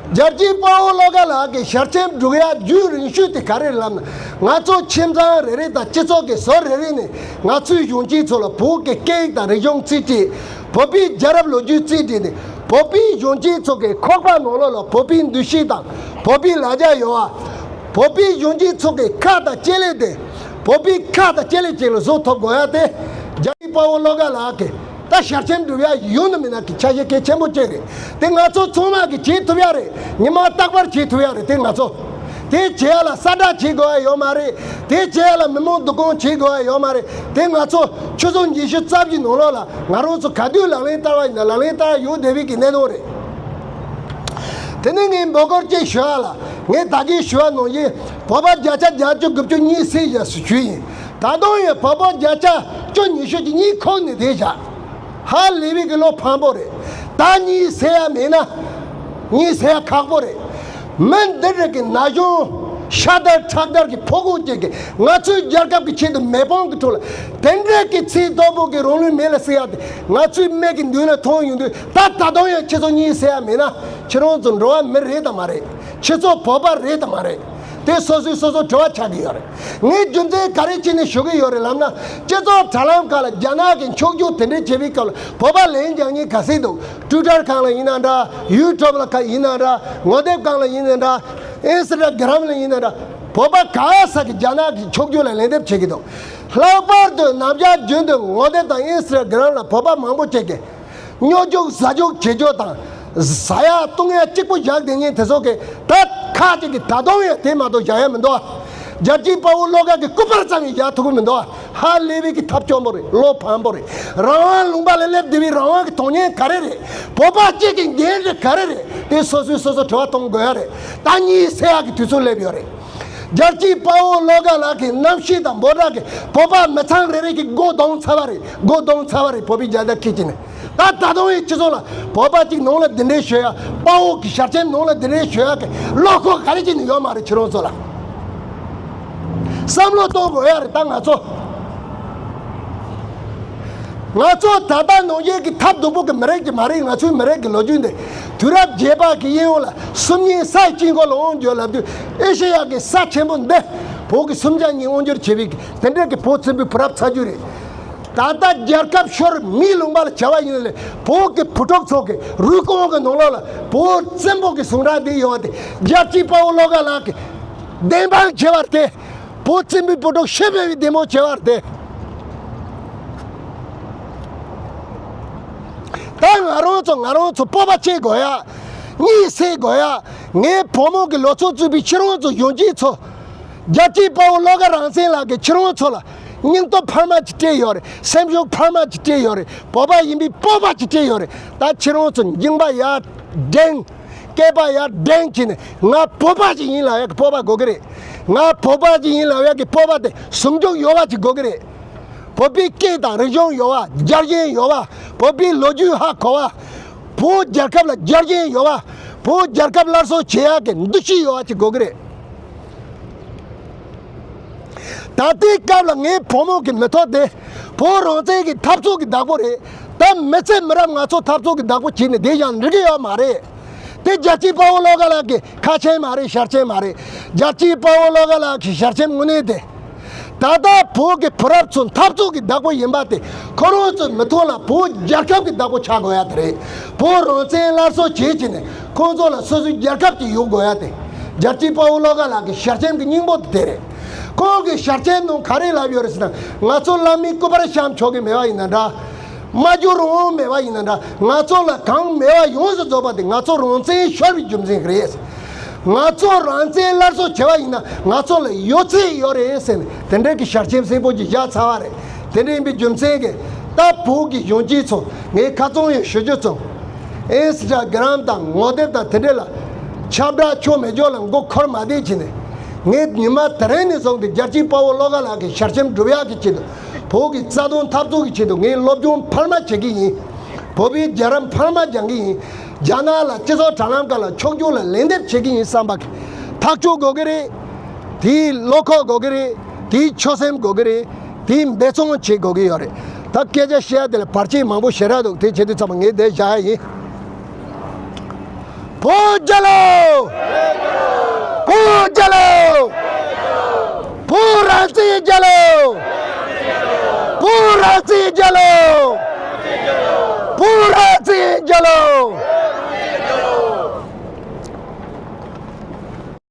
རྒྱལ་གཅེས་དཔའ་བོ་བློ་དགའ་ལགས་ཀྱི་ཞལ་ཆེམས་སྒྲུབ་ཡ་རྒྱུན་རིང་ཤོས་དེ་ག་རེ་རེད་ལབ་ན། ང་ཚོ་ཁྱིམ་ཚང་རེ་རེ་དང་སྤྱི་ཚོགས་ཀྱི་ཟུར་རེ་རེ་ནས་ང་ཚོའི་གཞོན་སྐྱེས་ཚོ་ལ་བོད་ཀྱི་སྐད་ཡིག་དང་རིག་གཞུང་རྩིས་སྤྲད། བོད་པའི་རྒྱལ་རབས་ལོ་རྒྱུས་རྩིས་སྤྲད་ནས་བོད་པའི་གཞོན་སྐྱེས་ཚོ་གི་ཁོག་པ་ནང་ལོགས་ལ་བོད་པའི་འདུ་ཤེས་དང་བོད་པའི་ལ་རྒྱ་ཡོད་པ། བོད་པའི་གཞོན་སྐྱེས་ཚོ་གི་ཁ་དང་ལྕེ་ལེ་དེ་བོད་པའི་ཁ་དང་ལྕེ་ལེ་ཅིག་ལ་བཟོ་ཐུབ་དགོས་ཡ་དེ་རྒྱལ་གཅེས་དཔའ་བོ་བློ་དགའ་ལགས་ཀྱི་ད་ཞལ་ཆེམས་སྒྲུབ་ཡ་ཡོད་ན་མིན་ན་གི་ཆ་ཤས་གལ་ཆེན་པོ་གཅིག་རེད། དེ་ང་ཚོ་ཚང་མ་གི་བྱེད་ཐུབ་ཡ་རེད། ཉི་མ་རྟག་པར་བྱེད་ཐུབ་ཡ་རེད། དེ་ང་ཚོ་དེ་བྱེད་ཡ་ལ་གསལ་བསྒྲགས་བྱེད་དགོས་ཡ་ཡོད་མ་རེད། དེ་བྱེད་ཡ་ལ་མི་མང་བསྡུ་སྐོང་བྱེད་དགོས་ཡ་ཡོད་མ་རེད། དེ་ང་ཚོ་ཆུ་ཚོད་ཉི་ཤུ་རྩ་བཞི་ནང་ལོགས་ལ་ང་རང་ཚོ་ག་དུས་ལག་ལེན་བསྟར་བ་ཡིན་ན་ལག་ལེན་བསྟར་ཡ་ཡོད་བསྡད་པའི་གི་གནད་དོན་རེད། དེ་ནས་ངས་འབོད་སྐུལ་ཅིག་ཞུ་ཡ་ལ། ངས་ད་གིན་ཞུ་བ་ནང་བཞིན་བོད་པ་བརྒྱ་ཆ་བརྒྱད་ཅུ་དགུ་བཅུ་གཉིད་སད་བཞག་ཟེར་ཞུས་ཡིན། ད་དུང་ཡང་བོད་པ་བརྒྱ་ཆ་བཅུ་ཉི་ཤུ་གི་གཉིད་ཁུག་ནས་བསྡད་བཞག་ཧ་ལས་པའི་གི་བློ་ཕམ་པོ་རེད། ད་གཉིད་སད་ཡ་མེད་ན་གཉིད་སད་ཡ་ཁག་པོ་རེད། མི་འདི་རིགས་ཀྱི་ན་གཞོན་ཤ་དར་ཁྲག་དར་གྱི་ཕོ་རྒོད་ཅིག་གིས་ང་ཚོའི་རྒྱལ་ཁབ་ཀྱི་ཆེད་དུ་མེ་དཔུང་གི་ཁྲོད་ལ་དེ་འདྲའི་གི་ཚད་མཐོ་པོ་གི་རང་ལུས་མེ་ལ་བསྲེགས་ཡ་དེ་ང་ཚོའི་མིག་གི་མདུན་ལ་མཐོང་ཡོང་དུས། ད་ད་དུང་ཡང་ཁྱེད་ཚོ་གཉིད་སད་ཡ་མེད་ན་ཁྱེད་རང་ཚོ་འགྲོ་བ་མི་རེད་དམ་མ་རེད། ཁྱེད་ཚོ་བོད་པ་རེད་དམ་མ་རེད། དེ་སོ་སོས་སོ་སོ་དྲི་བ་ཆགས་ཀྱི་ཡོད་རེད། ངས་རྒྱུ་མཚན་ག་རེ་བྱས་ནས་ཞུ་གི་ཡོད་རེད་ལབ་ན། སྤྱི་ཚོགས་དྲ་ལམ་ཁག་ལ་རྒྱ་ནག་གི་འཁྱོག་བརྗོད་དེ་འདྲས་བྱེད་པའི་སྐབས་ལ་བོད་པ་ལན་རྒྱག་མཁན་ག་ཚད་འདུག་ཊུའི་ཊར་སྒང་ལ་ཡིན་ན་འདྲ། ཡུ་ཊུབ་ལ་ཁ་ཡིན་ན་འདྲ། ངོ་དེབ་སྒང་ལ་ཡིན་ན་འདྲ། ཨིན་སི་ཊ་གྷི་རམ་ལ་ཡིན་ན་འདྲ། བོད་པ་ག་ས་གི་རྒྱ་ནག་གི་འཁྱོག་བརྗོད་ལ་ལན་འདེབས་བྱེད་ཀྱི་འདུག་ལྷག་པར་དུ་ནམ་ཞག་རྒྱུན་དུ་ངོ་དེབ་དང་ཨིན་སི་ཊ་གྷི་རམ་ལ་བོད་པ་མང་པོ་བྱེད་ཀྱི། སྨྱོ་རྒྱུག་ཟ་རྒྱུག་བྱེད་རྒྱུ་དང་། ཟ་ཡ་བཏུང་ཡ་གཅིག་པུ་བཞག་བསྡད་མཁན་དེ་ཚོ་གིས་ད་ཁ་ཅིག་གིས་ད་དུང་ཡང་དེ་མ་གཏོགས་བཞག་ཡ་མི་འདུག་རྒྱལ་གཅེས་དཔའ་བོ་བློ་དགའ་གི་སྐུ་པར་ཙམ་ཡང་བཞག་ཐུབ་ཀྱི་མི་འདུག་ཧ་ལས་པའི་གི་ཐབས་སྐྱོ་པོ་རེད། བློ་ཕམ་པོ་རེད། རང་དབང་ལུང་པ་ལ་སླེབས་བསྡད་པའི་རང་དབང་གི་དོན་སྙིང་ག་རེ་རེད། བོད་པ་གཅིག་གི་འགན་རེད་ག་རེ་རེད། དེ་སོ་སོས་སོ་སོ་དྲི་བ་གཏོང་དགོས་ཡ་རེད། ད་གཉིད་སད་ཡ་གི་དུས་ཚོད་སླེབས་ཡོད་རེད། རྒྱལ་གཅེས་དཔའ་བོ་བློ་དགའ་ལགས་ཀྱི་རྣམ་ཤེས་དང་འབོད་སྒྲ་གིས་བོད་པ་མི་ཚང་རེ་རེ་གི་མགོ་གདོང་ཚ་བ་རེད། མགོ་གདོང་ཚ་བ་རེད། བོད་པའི་རྒྱལ་དར་འཁྱེར་གྱིན་ནས། ད་ད་དུང་ཡང་སྤྱི་ཚོགས་ལ་བོད་པ་གཅིག་ནང་ལ་འདི་འདྲའི་ཤོད་ཡ། དཔའ་བོ་གི་ཞལ་ཆེམས་ནང་ལ་འདི་འདྲའི་ཤོད་ཡ་གི་བློ་ཁོག་ག་རེ་བྱས་ནས་ཡོད་མ་རེད། ཁྱེད་རང་ཚོ་ལ་བསམ་བློ་གཏོང་དགོས་ཡ་རེད། ད་ང་ཚོ་ང་ཚོ་ད་ལྟ་ནང་བཞིན་གྱི་ཐབས་སྡུག་པོ་གི་མི་རིགས་ཀྱི་མ་རེད། ང་ཚོའི་མི་རིགས་ཀྱི་ལོ་རྒྱུས་འདི་དུས་རབས་བརྒྱད་པ་གི་དབྱིན་ཡུལ་ལ་སུམ་གཉིས་ས་ཡི་དཀྱིལ་འཁོར་ལ་དབང་བསྒྱུར་ལབ་དུས་ཨེ་ཤེ་ཡ་གི་ས་ཆེན་པོ་འདི་བོད་ཀྱི་སུམ་བརྒྱ་གཉིས་དབང་བསྒྱུར་བྱས་པའི་དེ་འདྲ་གི་བོད་བཙན་པོའི་བུ་རབས་ཚ་རྒྱུད་རེད། ད་ལྟ་རྒྱལ་ཁབ་ཤོར་མིའི་ལུང་པ་ལ་བྱ་བ་ཡིན་ནའི་བོད་ཀྱི་བུ་ཕྲུག་ཚོ་གི་རུས་ཁོག་གི་ནང་ལོགས་ལ་བོད་བཙན་པོ་གི་ཟུངས་ཁྲག་འདི་ཡོད་པ་དེ་རྒྱལ་གཅེས་དཔའ་བོ་བློ་དགའ་ལགས་ཀྱི་བདེན་དཔང་བྱས་པ་རེད། བོད་བཙན་པོའི་བུ་ཕྲུག་ཤི་བའི་བདེ་མོ་བྱས་པ་རེད། ད་ང་རང་ཚོ་ང་རང་ཚོ་སྤོབས་པ་སྐྱེ་དགོས་ཡ། གཉིད་སད་དགོས་ཡ། ངའི་བུ་མོ་གི་ལོ་ཚོད་བཙུགས་པའི་ཁྱེད་རང་ཚོ་གཞོན་སྐྱེས་ཚོ། རྒྱལ་གཅེས་དཔའ་བོ་བློ་དགའ་རང་བཙན་ལགས་ཀྱིས་ཁྱེད་རང་ཚོ་ལ་སྙིང་སྟོབས་འཕར་མ་ཅིག་སྤྲད་ཡོད་རེད། སེམས་ཤུགས་འཕར་མ་ཅིག་སྤྲད་ཡོད་རེད། བོད་པ་ཡིན་པའི་སྤོབས་པ་ཅིག་སྤྲད་ཡོད་རེད། ད་ཁྱེད་རང་ཚོ་མཇིང་པ་ཡར་བསྒྲེངས། སྐེད་པ་ཡར་བསྒྲེངས་བྱས་ནས་ང་བོད་པ་ཞིག་ཡིན་ལབ་ཡག་གི་སྤོབས་པ་དགོས་ཀྱི་རེད། ང་བོད་པ་ཞིག་ཡིན་ལབ་ཡག་གི་སྤོབས་པ་དེ་ཟུང་འཇུག་ཡོད་པ་ཅིག་དགོས་ཀྱི་རེད། བོད་པའི་སྐད་དང་རིག་གཞུང་ཡོད་པ། རྒྱལ་ཞེན་ཡོད་པ། བོད་པའི་ལོ་རྒྱུས་ཧ་གོ་བ། བོད་རྒྱལ་ཁབ་ལ་རྒྱལ་ཞེན་ཡོད་པ། བོད་རྒྱལ་ཁབ་སླར་གསོ་བྱེད་ཡག་གི་འདུ་ཤེས་ཡོད་པ་ཅིག་དགོས་ཀྱི་རེད། ད་ལྟའི་སྐབས་ལ་ངའི་བུ་མོ་གི་མི་ཐོག་དེ་བོད་རང་བཙན་གྱི་འཐབ་རྩོད་ཀྱི་བདག་པོ་རེད། ད་མི་ཚེ་མི་རབས་ང་ཚོ་འཐབ་རྩོད་ཀྱི་བདག་པོ་བྱས་ནས་བསྡད་ཀྱང་འགྲིག་གི་ཡོད་མ་རེད། དེ་རྒྱལ་གཅེས་དཔའ་བོ་བློ་དགའ་ལགས་ཀྱི་ཁ་ཆེམས་མ་རེད། ཞལ་ཆེམས་མ་རེད། རྒྱལ་གཅེས་དཔའ་བོ་བློ་དགའ་ལགས་ཀྱི་ཞལ་ཆེམས་དངོས་གནས་དེ། ད་ལྟ་བོད་ཀྱི་བུ་རབས་ཚོ་འཐབ་རྩོད་ཀྱི་བདག་པོ་ཡིན་པ་དེ་ ཁོ་རང་ཚོའི་མི་ཐོག་ལ་བོད་རྒྱལ་ཁབ་ཀྱི་བདག་པོ་ཆགས་དགོས་ཡ་དེ་རེད། བོད་རང་བཙན་སླར་གསོ་བྱེད་ཀྱི་ནས་ཁོང་ཚོ་ལ་སོ་སོའི་རྒྱལ་ཁབ་ཅིག་ཡོད་དགོས་ཡ་དེ། རྒྱལ་གཅེས་དཔའ་བོ་བློ་དགའ་ལགས་ཀྱི་ཞལ་ཆེམས་ཀྱི་སྙིང་པོ་དེ་དེ་རེད། ཁོང་གི་ཞལ་ཆེམས་ནང་ག་རེ་ལབ་ཡོད་རེད་ཟེར་ན། ང་ཚོ་བླ་མའི་སྐུ་པར་བཤམས་ཆོག་གི་མེད་པ་ཡིན་ན་འདྲ། སྨྲ་རྒྱུ་རང་དབང་མེད་པ་ཡིན་ན་འདྲ། ང་ཚོ་ལ་གང་མེད་པ་ཡོངས་སུ་རྫོགས་པ་དེ་ང་ཚོ་རང་བཙན་ཤོར་བའི་རྒྱུ་མཚན་རེད། ང་ཚོ་རང་བཙན་སླར་གསོ་བྱེད་པ་ཡིན་ན་ང་ཚོ་ལ་ཡོད་ཚད་ཡོད་རེད་ཟེར་ནས་དེ་འདྲའི་གི་ཞལ་ཆེམས་སྲིན་པོ་ཅིག་བཞག་ཚར་བ་རེད། དེ་འདྲ་ཡིན་པའི་རྒྱུ་མཚན་གྱིས་ད་བོད་ཀྱི་གཞོན་སྐྱེས་ཚོ། ངས་ཁ་ཚང་ཡང་ཞུ་རྒྱུ་ཚོ། ཨིན་སི་ཊ་གྷི་རམ་དང་ངོ་དེབ་དང་དེ་འདྲ་ལ་ཁྱབ་བསྒྲགས་ཆོ་མེད་ཆོ་ལ་མགོ་འཁོར་མ་བསྡད་བྱས་ནས། ངས་ཉི་མ་དེ་རིང་ནས་བཟུང་སྟེ་རྒྱལ་གཅེས་དཔའ་བོ་བློ་དགའ་ལགས་ཀྱི་ཞལ་ཆེམས་སྒྲུབ་ཡག་གི་ཆེད་དུ། བོད་ཀྱི་རྩ་དོན་འཐབ་རྩོད་ཀྱི་ཆེད་དུ་ངས་སློབ་སྦྱོང་འཕར་མ་བྱེད་ཀྱི་ཡིན། བོད་པའི་རྒྱལ་རབས་འཕར་མ་སྦྱང་གི་ཡིན། རྒྱ་ནག་ལ་སྤྱི་ཚོགས་དྲ་ལམ་སྒང་ལ་ཕྱོགས་སྐྱོད་ལ་ལན་འདེབས་བྱེད་ཀྱི་ཡིན་བསམ་པ་གི་ཐག་གཅོད་དགོས་ཀྱི་རེད། དེའི་བློ་ཁོག་དགོས་ཀྱི་རེད། དེའི་ཆོད་སེམས་དགོས་ཀྱི་རེད། དེའི་འབད་བརྩོན་བྱེད་དགོས་ཀྱི་ཡོད་རེད། ད་སྐད་ཆ་བཤད་ཡ་དེ་ལ་བར་ཆད་མང་པོ་ཞེ་དྲག་འདུག་དེ་བྱེད་དུས་ཚང་མ་ངས་འདིར་བཞག་ཡ་ཡིན། བོད་རྒྱལ་ལོ། བོད་རྒྱལ་ལོ། བོད་རང་བཙན་རྒྱལ་ལོ། བོད་རང་བཙན་རྒྱལ་ལོ། བོད་རང་བཙན་རྒྱལ་ལོ།